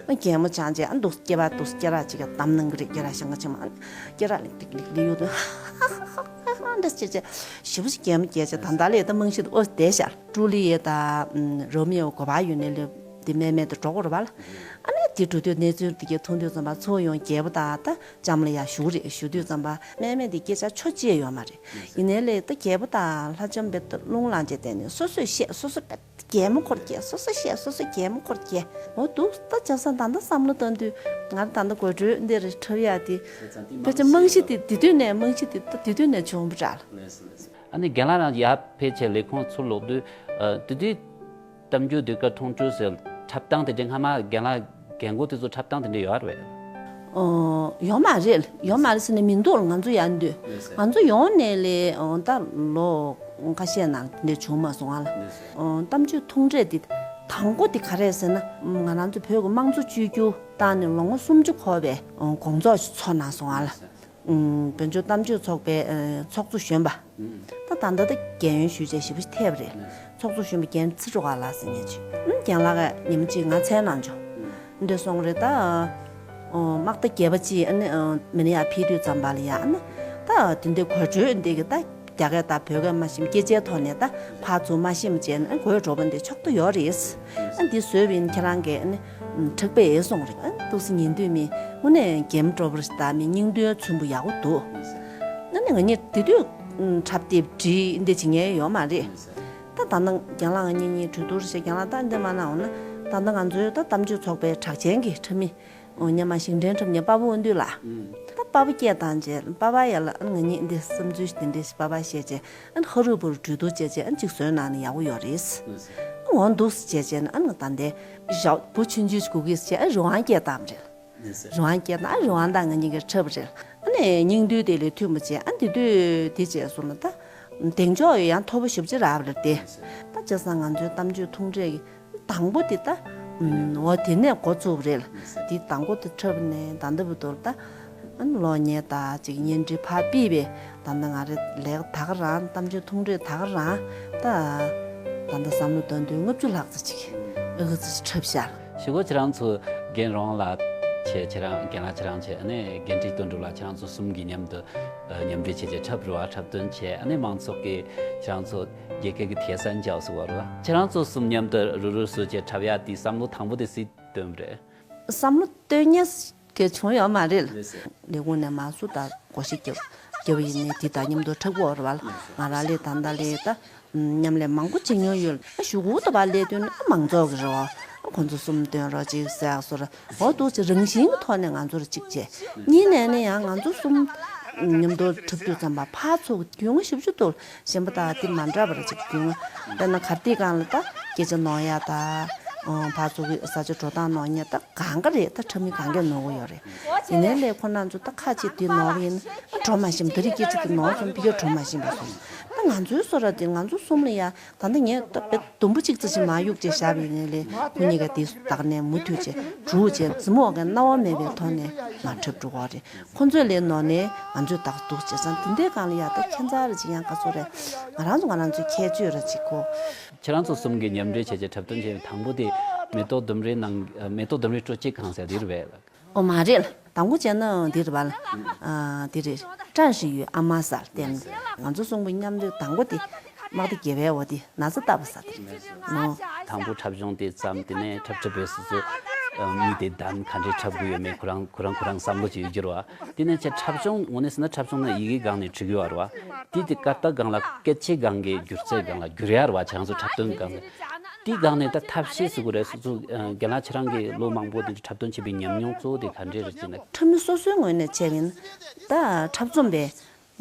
ཨ་གད་མོ་བྱང་རྗེས་ཨ་འདུག་སྐེ་པ་འདུག་སྐེ་རགས་ཅིག་ག་བསྡམས་གནང་གི་རེད། སྐེ་རགས་བཤང་ག་ཆེན་མོ་ཨ་སྐེ་རགས་ལིག་ཏིག་ལིག་ལིག་གཡུག་དུས་ཧ་ཧ་ཧ་ཧ་འདྲ་བྱས་བྱས་ཞེ་པོ་ཞིག་གད་མོ་བརྒྱབ་བྱས་ད་ལྟ་ལས་ད་རྨང་གཞི་དེ་ཨོ་བསྡད་ཤག་ཀྲུའུ་ལི་ཡ་དང་རོ་མི་ཡོ་ག་པར་ཡོད་ནའི་ལོས་དེ་སྨན་མེད་དུ་འགྲོ་དགོས་རེད་པ་ལ། ཨ་ནི་དེ་འགྲོ་དུས་གནས་ཚུལ་དེ་གས་མཐོང་དུས་ཙམ་པ་ཚུར་ཡོང་རྒྱལ་པོ་དང་ད་ལྕམ་ལ་ཡ་བཞུགས་རེད། བཞུགས་དུས་ཙམ་པ་སྨན་མེད་དེ་སྐད་ཆ་ཆོ་ཅེས་ཡོད་མ་རེད། ཡིན་ནའི་ལས་ད་རྒྱལ་པོ་དང་ལྷ་ལྕམ་བེ་ད་རླུང་ལངས་བྱས་བསྡད་ནས་སོ་སོས་བཤད་སོ་སོ་བེ་གད་མོ་འཁོར་བསྡད། སོ་སོ་བཤད་སོ་སོ་གད་མོ་འཁོར་བསྡད། འོ་འདུག་ད་བྱས་ཙང་ད་ལྟ་བསམ་བློ་བཏང་དུས་ང་ད་ལྟ་གོས་དྲོད་འདི་རེ་འཁྲབ་ཡག་དེ་ཕལ་ཆེར་རྨང་གཞི་དེ་དེ་དུས་ནས་རྨང་གཞི་དེ་ད་དེ་དུས་ནས་བྱུང་བ་འདྲ། ཨ་ནི་རྒན་ལགས་རང་ཡར་ཕེབས་བྱས་ལས་ཁུངས་ཚུར་ལོག་དུས་དེ་དུས་གཏམ་རྒྱུད་ཟློས་གར་མཐོང་གྲོལ་ཟེར་འཁྲབ་སྟངས་དེ་འདྲའི་སྔ་མ་རྒན་ལགས་རྒན་གོག་དེ་ཚོ་འཁྲབ་སྟངས་དེ་འདྲ་ཡོད་རེད། ཨོ། ཡོད་མ་རེད། ཡོད་མ་རེད་ཟེར་ནས་མི་འདུག་ང་ཚོ་ཡར་འདུས། ང་ཚོ་ཡོང་ནས་ལས་ཨོ་ད་ལོ་ཁ་ཤས་ནང་དེ་འདྲ་བྱུང་མ་སོང་ང་ལ། ཨོ་གཏམ་རྒྱུད་མཐོང་གྲོལ་དེ་དང་པོ་དེ་ག་རེད་ཟེར་ན་ང་རང་ཚོ་བོད་ཀྱི་དམངས་གཙོ་བཅོས་བསྒྱུར་བཏང་ནས་ལོ་ངོ་སུམ་ཅུ་འཁོར་བའི་དགོང་ཚོགས་ཤིག་ཚོགས་གནང་སོང་ང་ལ། བོད་ལྗོངས་གཏམ་བརྗོད་ཚོགས་པའི་ཚོགས་གཙོ་གཞོན་པ། ད་ད་ལྟ་ད་རྒན་ཡོལ་ཞུས་བྱས་ཞེ་པོ་ཐེབས་རེད། ཚོགས་གཙོ་གཞོན་པ་རྒན་ཚེ་སྒྲོལ་དཀར་ལགས་ཟེར་མཁན་ཅིག་ཨ་ནི་རྒན་ལགས་ཀྱིས་ཉིན་མོ་གཅིག་ང་མཚན་གནང་བྱུང་། འདི་འདྲ་སོང་རེད་ད། དམག་སྡེ་བརྒྱད་པ་ཅིག་ཨ་ནི་མི་ནི་ཡར་ཕེབས་དུས་ཙམ་པ་ལ་ཡ་ཨ་ནི་ད་དེ་འདྲའི་གོས་དྲོད་འདི་གི་ད་རྒྱ་སྐད་དང་བོད་སྐད་མ་ཤེས་སྐད་ཆའི་ཐོག་ནས་ད་ཕར་ཚུར་མ་ཤེས་བྱས་ན་གོས་དྲོ་པོ་འདི་ཆོག་ཏུ་ཡོད་རེད། ཨ་འདི་བཟོས་པ་ཡིན་ཁྱེད་རང་གིས་ཨ་ནི་འཁྲབ་པ་ཡིན་གསུངས་རེད། ཨ་ནི་ཏོག་ཙམ་ཉན་དུས་མི་དངོས་གནས་རྒན་སྤྲོ་པོ་ཞིག་དང་མི་སྙིང་དོན་མཚུངས་པོ་ཡག་པོ་འདུག་ཨ་ནི་ང་གཉིས་དེ་དུས་འཁྲབ་དེབ་བྲིས་འདི་བྱེད་མཁན་ཡོད་མ་རེད། ད་ད་ནང་རྒན་ལགས་ང་གཉིས་གཉིས་གྲོས་བསྡུར་བྱས་རྒན་ལགས་ད་འདི་མ་གནང་འོང་ན་ད་ལྟ་ང་ཚོའི་ད་གཏམ་བརྗོད་ཚོགས་པའི་གྲགས་ཅན་གྱི་འཁྲབ་མི་ཨོ་སྔོན་མ་ཞིང་བྲན་འཁྲབ་མཁན་དཔའ་བོ་དབང་འདུས་ལགས། ད་དཔའ་བོ་སྐད་བཏང་རྗེས་དཔའ་བ་ཡ་ལ་ཨ་ང་གཉིས་འདི་བསམ་ཚུལ་དེ་འདྲས་དཔའ་བ་བཤད་རྗེས་ཨ་ཧ་རུ་བུ་རུ་གྲོས་བསྡུར་བྱས་རྗེས་ཨ་གཅིག་བཟོས་གནང་ན་ཡག་པོ་ཡོད་རེད། འོ་འདུག་བྱས་རྗེས་ཨ་ད་ལྟའི་ཞག་བུ་ཆུང་ཆུང་ཞིག་སྒུག་གི་བྱས་ཨ་རི་དབང་སྐད་བཏང་རེད། རི་དབང་སྐད་བཏང་ཨ་རི་དབང་དང་ང་གཉིས་ཀྱི་འཁྲབ་རེད། ཨ་ནི་སྙིང་བསྡུས་དེ་ལས་མཐུན་པོ་བྱས་ཨ་འདི་དུས་དེ་བྱས་སོང་ན་ད་གདེང་འཇོག་ཡང་མཐོ་པོ་ཞེ་པོ་ཅིག་རག་པ་རེད་དེ། ད་བྱས་ཙང་ང་ཚོའི་གཏམ་བརྗོད་མཐོང་གྲོལ་གྱི་དང་པོ་དེ་ད་འོ་དེ་ནས་འགོ་བཙུགས་པ་རེད། དེ་དང་པོ་དེ་འཁྲབ་ནས་ད་ལྟ་བར་དུ་ད་ཨ་ནི་ལོ་ཉེས་ད་ཅིག་བརྙན་འཕྲིན་ཕར་ཕུད་པས་ད་ལྟ་ང་རེ་ལས་ཀ་ད་ག་རང་གཏམ་བརྗོད་མཐོང་གྲོལ་ད་ག་རང་ད་ད་ལྟ་བསམ་བློ་བཏང་དུས་ལྔ་བཅུ་ལྷག་ཙམ་ཅིག་ཨ་ཙི་འཁྲབ་ཤག་ཞུ་གོ་ཁྱེད་རང་ཚོ་རྒན་རོང་ལགས་བྱས་ཁྱེད་རང་རྒན་ལགས་ཁྱེད་རང་བྱས་ཨ་ནི་རྒན་ཁྲི་དོན་གྲུབ་ལགས་ཁྱེད་རང་ཚོ་གསུམ་གྱིས་མཉམ་དུ་མཉམ་འབྲེལ་བྱས་བྱས་འཁྲབ་རེད་བ། འཁྲབ་སྟོན་བྱས་ཨ་ནི་མང་ཚོགས་ཀྱིས་ཁྱེད་རང་ཚོ་རྒྱལ་ཁབ་ཀྱི་ཐད་གསན་བྱས་སུ་བར་བ། ཁྱེད་རང་ཚོ་གསུམ་མཉམ་དུ་རུ་རུ་སུ་བྱས་འཁྲབ་ཡག་དེའི་བསམ་བློ་དང་པོ་དེ་སུས་བཏོན་པ་རེད། བསམ་བློ་བཏོན་མཁན་གལ་བྱུང་ཡོད་མ་རེད། ལས་ཁུངས་ནས་མར་སུ་དང་སྒོར་གཞས་རྒྱབ་རྒྱབ་ཡིན་ནའི་དེ་དང་མཉམ་དུ་འཁྲབ་དགོས་རེད་བ། ང་རང་ལས་ད་ལྟ་ལས་ད་མཉམ་ལས་མང་པོ་བྱེད་མྱོང་ཡོད། ཞུ་གུ་ད་བ་ལས་དོན་ཨ་མང་ཚོགས་ཀྱི་རེད་བ། ཁོང་ཚོ་གསུམ་སྟོན་རོགས་ཅིག་ཟེར་ཡག་སོར་འོ་འདུག་ཅིག་རང་བཞིན་གྱི་ཐོག་ནས་ང་ཚོར་གཅིག་བྱས། གཉིས་ནས་ནི་ཡང་ང་ཚོ་གསུམ་མཉམ་དུ་འཁྲབ་དུས་ཙམ་པ་ཕར་ཚུར་རྒྱུས་མངའ་ཞེ་པོ་ཅིག་འདུག་གཞན་པ་དང་དེ་མ་འདྲ་བར་ཅིག་རྒྱུས་མངའ་དཔེར་ན་གར་སྟེགས་སྒང་ལ་ད་སྐད་ཆ་ནོར་ཡག་ད་ཕར་ཚུར་གྱི་ས་ཆ་འགྲོ་སྟངས་ནོར་ཉེན་ད་གང་ག་རེད། ད་འཁྲབ་མི་གང་གས་ནོར་གི་ཡོད་རེད། ཡིན་ནའི་ལས་ཁོ་རང་ཚོ་ད་ཁ་ཅིག་དེ་ནོར་བ་ཡིན་ན་གྲོ་མ་ཞིམ་ད་རེས་སྐད་ཆ་དེ་ནོར་སོང་ཕི་ཀའི་གྲོ་མ་ཞིམ་པ་སོང་། ད་ང་ཚོའི་བཟོ་འདྲ་དེ་ང་ཚོ་གསུམ་ལ་ཡ་ད་ལྟ་ངས་ད་དཔེ་དུམ་བུ་གཅིག་ཙམ་ཞིག་མར་གཡུག་བྱས་བཞག་པ་ཡིན་ནའི་ལས་ཁོ་གཉིས་ཀ་དེ་བདག་ནས་མུ་མཐུད་བྱས་འབྲུག་བྱས་མཛུབ་མོ་ག་རྣ་བ་མེད་པའི་ཐོག་ནས་མར་འཁྲབ་འགྲོ་གི་རེད། ཁོ་ཚོས་ལས་ནོར་ནས་ང་ཚོས་བདག་འདུག་བྱས་ཙང་དེ་འདྲའི་སྒང་ལ་ཡ་ད་ཁྱད་མཚར་རེ་ཅིག་ཡང་ག་ཚོད་རེད། ང་རང་ཚོ་ང་རང་ཚོའི་ཁྱད་ཆོས་རེ་ཅིག་གོ། ཁྱེད་རང་ཚོ་གསུམ་གྱིས་མཉམ་འབྲེལ་བྱས་བྱས་འཁྲབ་སྟོན་བྱས་པའི་དང་པོ་དེ་མེ་ཏོག་ལྡུམ་རའི་ནང་མེ་ཏོག་ལྡུམ་རའི་སྤྲོ་སྐྱིད་ཁང་ཟེར་དེ་རེད་པས། ཨོ་མ་རེད། དང་པོ་བྱས་ན་འདི་རེད་པ་ལ། ཨ་འདི་རེད། 战士与阿妈 ཟེར་བསྟན། ང་ཚོ་གསུམ་པོ་མཉམ་དུ་དང་པོ་དེ་དམག་སྡེ་བརྒྱད་པའི་འོ་དེ་ན་ཚ་བཏབ་པ་ཟེར་དེ་རེད་ནོ། དང་པོ་འཁྲབ་གཞུང་དེ་བརྩམས། དེ་ནས་འཁྲབ་ཁྲིད་པའི་སོ་སོ་མི་དེ་བདམས། ག་འདྲའི་འཁྲབ་དགོས་ཡོད་མེད་ཁོ་རང་ཁོ་རང་ཁོ་རང་བསམ་བློ་ཅིག་ཡོད་རྒྱུ་རེད་པ། དེ་ནས་ཁྱེད་འཁྲབ་གཞུང་དངོས་གནས་ཟེར་ན་འཁྲབ་གཞུང་ནི་ཡི་གེའི་སྒང་ནས་བྲིས་ཀྱི་ཡོད་རེད་པ། དེ་དེ་ཀ་རྟ་སྒང་ལ་སྐད་ཆའི་སྒང་གི་སྒྱུ་རྩལ་སྒང་ལ་བསྒྱུར་ཡག་རེད་པ། ཁྱེད་རང་ཚོ་འཁྲབ་སྟོན་སྒང་ལ། དེའི་སྒང་ནས་ད་ཐབས་ཤེས་ཟེར་དགོས་རེད། སོ་སོ་རྒན་ལགས་ཁྱེད་རང་གིས་ལོ་མང་པོ་དེ་འདྲ་འཁྲབ་སྟོན་བྱས་པའི་ཉམས་མྱོང་གཙོ་བོ་དེ་ག་འདྲས་རེད་ཅེ་ན། འཁྲབ་མི་སོ་སོའི་ངོས་ནས་བྱས་པ་ཡིན་ན་ད་འཁྲབ་རྩོམ་པས་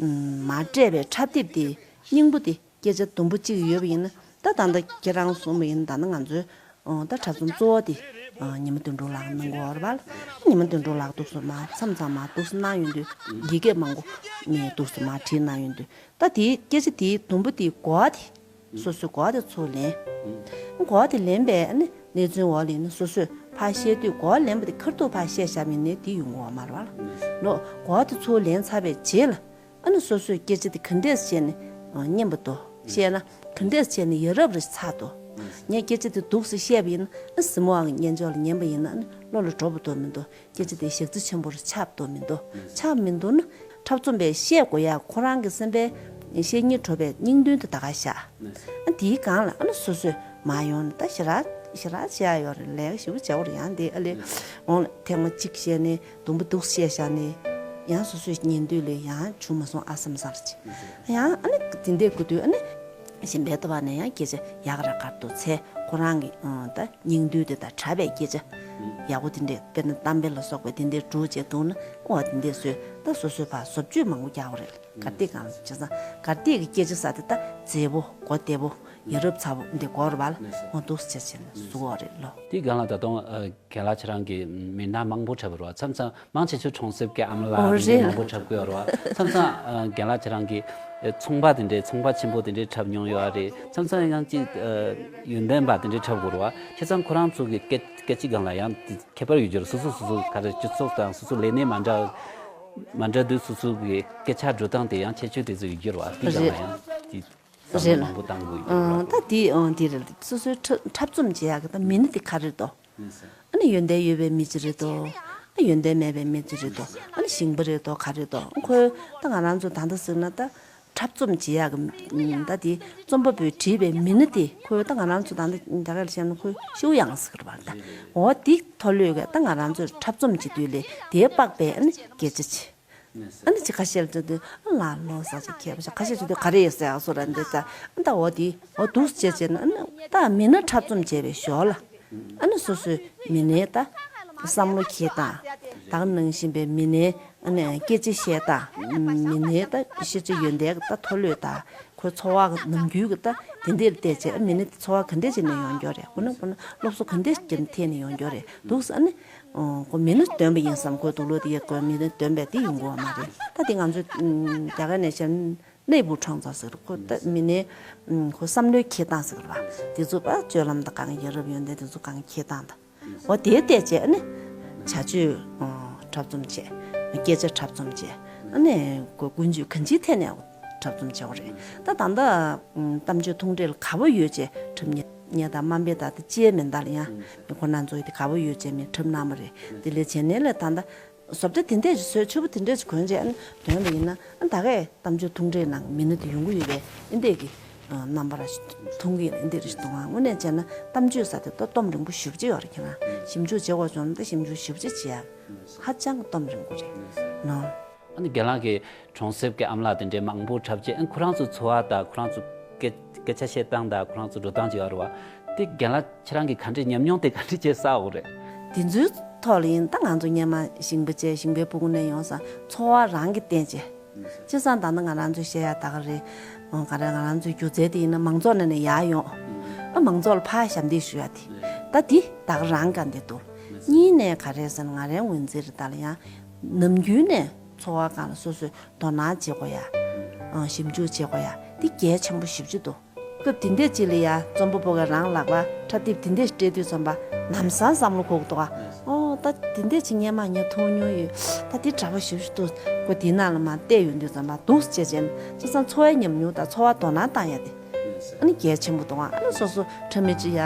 མར་སྤྲད་པའི་འཁྲབ་དེབ་དེ་སྙིང་པོ་དེ་སྐད་ཆ་དུམ་བུ་གཅིག་ཡོད་པ་ཡིན་ན་ད་ད་ལྟ་ཁྱེད་རང་གསུངས་པ་ཡིན་ན་ད་ལྟ་ང་ཚོའི་ད་འཁྲབ་རྩོམ་གཙོ་བོ་དེ་ཉི་མ་དོན་གྲུབ་ལགས་གནང་གི་ཡོད་རེད་པ། ཉི་མ་དོན་གྲུབ་ལགས་འདུག་སེ་མར་མཚམས་མཚམས་མར་འདུག་སེ་གནང་ཡོང་དུས་ཡི་གེ་མང་པོ་ནས་འདུག་སེ་མར་བྲིས་གནང་ཡོང་དུས་ད་དེའི་སྐད་ཆ་དེའི་དུམ་བུ་དེའི་གོ་བ་དེ། སོ་སོའི་གོ་བ་དེ་ཚུར་ལེན། གོ་བ་དེ་ལེན་པའི་ཨ་ནི་གནས་ཚུལ་འོག་ལ་ཡིན་ན་སོ་སོས་ཕར་བཤད་དུས་གོ་བ་ལེན་པ་དེ་ཁ་ཐུག་ཕར་བཤད་བཞག་པ་ཡིན་ན་དེ་ཡོང་གི་ཡོད་མ་རེད་བ། ལོ་གོ་བ་དེ་ཚུར་ལེན་ཚར་བའི་རྗེས་ལ། ཨ་ནི་སོ་སོས་སྐད་ཆ་དེ་ག་འདྲས་བཤད་ནས་སྙན་པ་འདུག་བཤད་ན་ག་འདྲས་བཤད་ནས་ཡ་རབས་རེ་ཚར་འདུག་ངས་སྐད་ཆ་དེ་སྡུག་སེ་བཤད་པ་ཡིན་ན་ཨ་གཟིགས་མོ་བ་གི་སྙན་ཅོག་ལ་ཉན་པ་ཡིན་ན་ཨ་ནི་བློ་ལ་འགྲོ་བ་འདུག་མི་འདུག་སྐད་ཆ་དེ་ཞག་རྩི་ཆེན་པོ་རུ་ཆགས་འདུག་མི་འདུག་ཆགས་མི་འདུག་ན་འཁྲབ་རྩོམ་པས་བཤད་དགོས་ཡ་ཁོ་རང་གི་སེམས་པའི་བཤད་སྙིང་བྲོ་བའི་སྙིང་དོན་དེ་ད་ག་བཞག་ཨ་དེའི་སྒང་ལ་ཨ་ནི་སོ་སོས་མ་ཡོང་ན་ད་ཞེ་དྲག་ཞེ་དྲག་བྱེད་ཡ་ཡོད་རེད། ལས་ཀ་ཞེ་པོ་བྱ་བ་རེད། ཡང་དེ་ཨ་ལས་འོང་ལ་ཐེངས་མ་གཅིག་བཤད་ནས་དུམ་བུ་འདུག་བཤད་བཞག་ནས་ཡང་སོ་སོའི་ཉན་དུས་ལས་ཡང་བྱུང་མ་སོང་ཨ་བསམ་ས་རེད། ཡང་ཨ་ནི་དེ་འདྲའི་དགོས་དུས་ཨ་ནི་གཞན་པའི་ལྟ་བ་ནས་ཡང་སྐད་ཆ་ཡག་ར་དགར་འདུག་ཚེ་ཁོ་རང་གི་ཨང་ད་སྙིང་བསྡུས་དེ་དང་གྲྭ་པའི་སྐད་ཆ་ཡག་པོ་དེ་འདྲས་དཔེར་ན་གཏམ་དཔེ་ལ་སོགས་པའི་དེ་འདྲས་སྒྲུག་བྱས་འདུག་ན་ཨོ་དེ་འདྲས་བཟོས་ད་སོ་སོའི་ཕར་བཟོ་བཅོས་མང་པོ་རྒྱག་པ་རེད། གར་སྟེགས་སྒང་ལ་བྱས་ཙང་གར་སྟེགས་ཀྱི་སྐད་ཆ་ཟེར་དེ་ད་མཛེས་པོ་གོ་བདེ་པོ་ཡ་རབས་ཚ་པོ་འདི་གོ་ར་བ་ལ་ཨོ་འདུག་སེ་བྱས་བྱས་ནས་བཟོ་བ་རེད་ལོ། དེའི་སྒང་ལ་ད་དུང་ཨ། རྒན་ལགས་ཁྱེད་རང་གིས་མི་སྣ་མང་པོ་འཁྲབ་པ་རེད་བ། མཚམས་མཚམས་མང་ཆེ་ཆེ་གྲོང་གསེབ་ཀྱི་ཨ་མ་ལགས་ཨོ་རེད། མང་པོ་འཁྲབ་དགོས་རེད་བ། མཚམས་མཚམས་ཨ། རྒན་ལགས་ཁྱེད་རང་གིས་ཨ། ཚོང་པ་དེ་འདྲའི་ཚོང་པ་ཆེན་པོ་དེ་འདྲའི་འཁྲབ་མྱོང་ཡོད་རེད། མཚམས་མཚམས་ཡང་ཅིག་ཨ། ཡོན་ཏན་པ་དེ་འདྲའི་འཁྲབ་དགོས་རེད་བ། བྱས་ཙང་ཁོ་རང་ཚོ་གི་སྐད་སྐད་ཆའི་སྒང་ལ་ཡང་དེ་ཁྱད་པར་ཡོད་རྒྱུ་རེད། སོ་སོ་སོ་སོ་ག་རེ་སྤྱི་ཚོགས་དང་སོ་སོ་ལས་གནས་མ་འདྲ་མ་འདྲ་དུས་སོ་སོ་གི་སྐད་ཆ་འགྲོ་སྟངས་དེ་ཡང་ཁྱད་ཆོས་དེ་ཚོ་ཡོད་རྒྱུ་རེད་བ། དེའི་སྒང་ལ་ཡང་དེ་བསམ་བློ་མང་པོ་བཏང་དགོས་ཡོད་རེད་བ། ད་དེ་ཨང་དེ་རེད། སོ་སོའི་འཁྲབ་འཁྲབ་རྩོམ་བྱེད་ཡག་གི་ད་མི་སྣ་དེ་ག་རེ་རེད་དོ། ཨ་ནི་ཡོན་ཏན་ཡོད་པའི་མི་ཅིག་རེད་དོ། ཨ་ཡོན་ཏན་མེད་པའི་མི་ཅིག་རེད་དོ། ཨ་ནི་ཞིང་པ་རེད་དོ་ག་རེད་དོ། ཁོའི་ད་ང་རང་ཚོ་ད་ལྟ་ཟེར་ན་ད་འཁྲབ་རྩོམ་བྱེད་ཡག་གི་ད་དེ་རྩོམ་པ་པོས་བྲིས་པའི་མི་སྣ་དེ་ཁོའི་ད་ང་རང་ཚོ་ད་ལྟ་ད་ག་ལ་བཤད་ན་ཁོའི་ཤེའུ་གཡང་ཟེར་གི་རེད་པ། ད་འོ་དེ་མཐོ་ལོས་གི་ད་ང་རང་ཚོས་འཁྲབ་རྩོམ་བྱེད་དུས་ལས་དེའི་དཔག་པའི་ཨ་ནི་སྐད་ཆ་ཆེ། ཨ་ནི་ཅི་ཁ་ཤས་ལ་ཚོད་དུས་ཨ་ལ་ལོ་ཟ་ཅིག་ཁྱད་པར་ཅིག་ཁ་ཤས་ཚོད་དུས་ག་རེ་ཡོད་ཟེར་ཡག་སོ་ར་འདི་ད་ཨ་ད་འོ་དེ་འོ་འདུག་བྱས་བྱས་ན་ཨ་ནི་ད་མི་སྣ་འཁྲབ་རྩོམ་བྱས་པའི་ཞོར་ལ་ཨ་ནི་སོ་སོའི་མི་སྣའི་ད་བསམ་བློ་འཁྱེར་སྟངས་ད་ག་ནང་བཞིན་པའི་མི་སྣའི་ཨ་ནི་སྐད་ཆ་བཤད་སྟངས་མི་སྣའི་ད་ཤེས་བྱ་ཡོན་ཏན་གྱི་ད་མཐོ་ལོས་ད་ཁོའི་འཚོ་བ་གི་ནམ་རྒྱུན་གྱི་ད་དེ་འདྲ་ལ་བལྟས་བྱས་ཨ་མི་སྣ་དེ་འཚོ་བ་ག་འདྲ་བྱས་ནས་ཡོང་རྒྱུ་རེད། ཁོ་ན་ཁོ་ན་སློབ་གསོ་ག་འདྲ་བྱས་ནས་ཐོན་ནས་ཡོང་རྒྱུ་རེད་འདུག་ཟེར་ཨ་ནི། ཁོ་མི་སྣ་འདོན་པ་ཡིན་བསམ་ཁོས་དུག་ལོག་དེ་ཡ་ཁོས་མི་སྣ་འདོན་པས་དེ་ཡོང་གི་ཡོད་མ་རེད། ད་དེ་ང་ཚོས་རྒྱ་གར་ནས་བཤད་ན་ནེ་བུ་ཁྲོང་ཚ་ཟེར་ཁོ་ད་མི་སྣའི་ཁོ་བསམ་བློའི་འཁྱེར་སྟངས་ཟེར་བ་དེ་ཚོ་པ་སྤྱོད་ལམ་དང་གང་ཡ་རབས་ཡོན་ཏན་དེ་ཚོ་གང་འཁྱེར་སྟངས་དང་འོ་དེའི་ལྟས་བྱས་ཨ་ནི་བྱ་སྤྱོད་འཁྲབ་རྩོམ་བྱས་སྐད་ཆ་འཁྲབ་རྩོམ་བྱས་ཨ་ནི་ཁོ་ཀུན་སྤྱོད་གང་ཅིའི་ཐད་ནས་འཁྲབ་རྩོམ་བྱས་པ་རེད། ད་ད་ལྟ་གཏམ་བརྗོད་ཐུང་གྲས་ལ་དགའ་པོ་ཡོད་ཅེས་འཁྲབ་མཁན་ངས་ད་དམའ་འབེབས་ད་ལྟ་ཅི་ཡང་མིན་ད་ལ་ཡང་མི་ཁོ་ན་ཚོ་ཡི་དེ་དགའ་པོ་ཡོད་ཅེས་མི་འཁྲབ་གནང་བ་རེད། དེ་ལས་བྱེད་ནས་ལས་ད་ལྟ་བཟོ་ལྟ་དེ་འདྲས་ཀྱི་བཟོས་ཕྱུ་པ་དེ་འདྲས་ཀྱི་གོན་བྱས་ཨ་ནི་འདོན་པ་ཡིན་ན་ཨ་ད་གས་གཏམ་བརྗོད་ཐུང་གྲས་ནང་མི་སྣ་དེ་ཡོང་གི་ཡོད་པས་ཨ་འདྲས་ཀྱི་རྣམ་པ་ར་ཞིག་མཐོང་གི་ཡོད་ཨ་འདྲས་ར་ཞིག་མཐོང་ཨ་དངོས་གནས་བྱས་ན་གཏམ་བརྗོད་ས་དེ་ད་གཏོམ་རིང་པོ་ཞེ་པོ་ཅིག་ཡོད་རེད། ཁྱེད་རང་ཞིབ་འཇུག་བྱེད་དགོས་བྱུང་ན་ད་ཞིབ་འཇུག་ཞེ་པོ་ཅིག་བྱེད་ཡ་ཧ་ཅང་གཏོམ་རིང་པོ་རེད་ནོ། ཨ་ནི་རྒན་ལགས་ཀྱིས་གྲོང་གསེབ་ཀྱི་ཨ་མ་ལགས་དེ་འདྲའི་མང་པོ་འཁྲབ་བྱས་ཨ་ཁོ་རང་ཚོའི་འཚོ་བ་དང་ཁོ་རང་ཚོ་སྐད་སྐད་ཆ་བཤད་སྟངས་དང་ཁོ་རང་ཚོ་འགྲོ་སྟངས་ཅིག་ཡོད་རེད་བ། དེ་རྒན་ལགས་ཁྱེད་རང་གིས་ག་འདྲའི་ཉམས་མྱོང་དེ་ག་འདྲ་ཅིག་བསགས་ཡོད་རེད། དེ་ཚོའི་ཐོག་ལ་ཡིན་ད་ང་ཚོ་སྔོན་མ་ཞིང་པ་བྱས་ཞིང་པའི་སྤུ་གུ་ནས་ཡོང་ཙང་འཚོ་བ་རང་གིས་བསྟན་བྱས། བྱས་ཙང་ད་ལྟ་ང་རང་ཚོས་བཤད་ཡ་ད་ག་རེད། ཨང་ག་རེ་ང་རང་ཚོའི་སྒྱུ་རྩལ་དེ་ཡིན་ན་མང་ཚོགས་ནང་ནས་ཡར་ཡོང་། ཨ་མང་ཚོགས་ལ་ཕར་ཞབས་འདེགས་ཞུ་ཡ་དེ། ད་འདི་ད་ག་རང་ག་འདི་འདུག་གཉིས་ནས་ག་རེ་ཟེར་ན་ང་རའི་ངོས་འཛིན་རེད་ད་ལ་ཡང་། ནམ་རྒྱུན་ནས་འཚོ་བ་སྒང་ལ་སོ་སོས་དོ་སྣང་བྱེད་དགོས་ཡ། ཨང་ཞིབ་འཇུག་བྱེད་དགོས་ཡ་འདི་གལ་ཆེན་པོ་ཞེ་པོ་ཅིག་འདུག་སྐབས་དེ་འདྲས་ཅིག་ལ་ཡ་རྩོམ་པ་པོ་ག་རང་ལག་པ་འཁྲབ་དེབ་དེ་འདྲས་སྤྲད་དུས་ཙམ་པ་ལམ་སང་བསམ་བློ་འཁོར་གི་འདུག་ཨ། ཨོ་ད་དེ་འདྲས་ཅིག་སྔོན་མ་ངས་མཐོང་མྱོང་ཡོད། ད་དེ་དྲག་པོ་ཞེ་པོ་ཅིག་འདུག་ཁོ་དེའི་ནང་ལ་མར་བལྟས་ཡོང་དུས་ཙམ་པ་འདུག་སེ་བྱས་བྱས་ན་བྱས་ཙང་འཚོ་བའི་ཉམས་མྱོང་དང་འཚོ་བ་དོ་སྣང་བཏང་ཡ་དེ་ཨ་ནི་གལ་ཆེན་པོ་འདུག་ཨ། ཨ་ནི་སོ་སོ་འཁྲབ་མི་ཅིག་ཡ་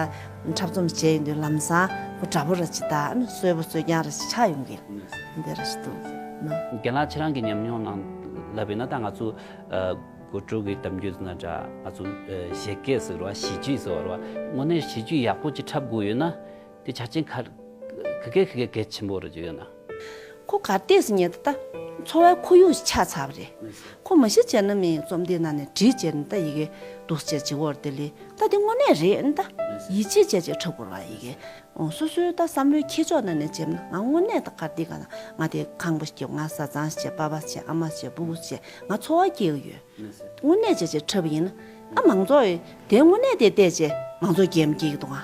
འཁྲབ་རྩོམ་བྱས་ཡོང་དུས་ལམ་སང་ཁོ་དྲག་པོ་ར་ཅིག་དང་ཨ་ནི་གསོན་པོ་གསོན་རྐྱང་ར་ཅིག་ཆགས་ཡོང་གི་འདི་ར་ཞིག་འདུག་ན། རྒན་ལགས་ཁྱེད་རང་གི་ཉམས་མྱོང་ནང་ལབ་ཡིན་ན་ད་ང་ཚོ་ཨ། སྒོ་ཕྲུག་གི་གཏམ་རྒྱུད་ཟེར་ན་འདྲ་ང་ཚོ་ཨ། བཞད་གད་ཟེར་བ་གཞས་བཅུད་ཟེར་བ་རེད་བ། དངོས་གནས་གཞས་བཅུད་ཡག་པོ་ཅིག་འཁྲབ་དགོས་ཡོད་ན་དེ་ཆ་རྐྱེན་ག་ག་གེ་ག་གེ་གལ་ཆེན་པོ་རེད་ཅིག་ཡོད་ན། ཁོ་གར་བལྟས་སུ་ཉལ་ད་ལྟ་འཚོ་བའི་ཁོར་ཡུག་ཆགས་ཚར་བ་རེད། ཁོ་མ་གཞི་བྱས་ན་མི་རྩོམ་དེ་ནང་ནས་བྲིས་བྱས་ན་ད་ཡི་གེ་འདུག་སེ་བྱས་བྱེད་དགོས་རེད་དེ་ལས་ད་དེ་དངོས་གནས་རེད་ད་ཡིད་ཆེས་བྱས་བྱས་འཁྲབ་དགོས་རེད་བ་ཡི་གེ། ཨོ་སོ་སོའི་ད་བསམ་བློའི་འཁྱེར་ཕྱོགས་ནང་ནས་བྱས་ན་ང་དངོས་གནས་ད་གར་དེ་ག་ན་ང་དེ་ཁང་པ་ཞིག་ང་བཟའ་ཚང་ཞིག་པ་ཕ་ཞིག་ཨ་མ་ཞིག་སྤུ་གུ་ཞིག་ང་འཚོ་བ་སྐྱེལ་གི་ཡོད། དངོས་གནས་བྱས་བྱས་འཁྲབ་ཡིན་ན་ཨ་མང་ཚོགས་ཡིས་དེ་དངོས་གནས་དེ་བལྟས་བྱས་མང་ཚོགས་རྒྱལ་མོ་སྐྱེ་གི་འདུག་ཨ།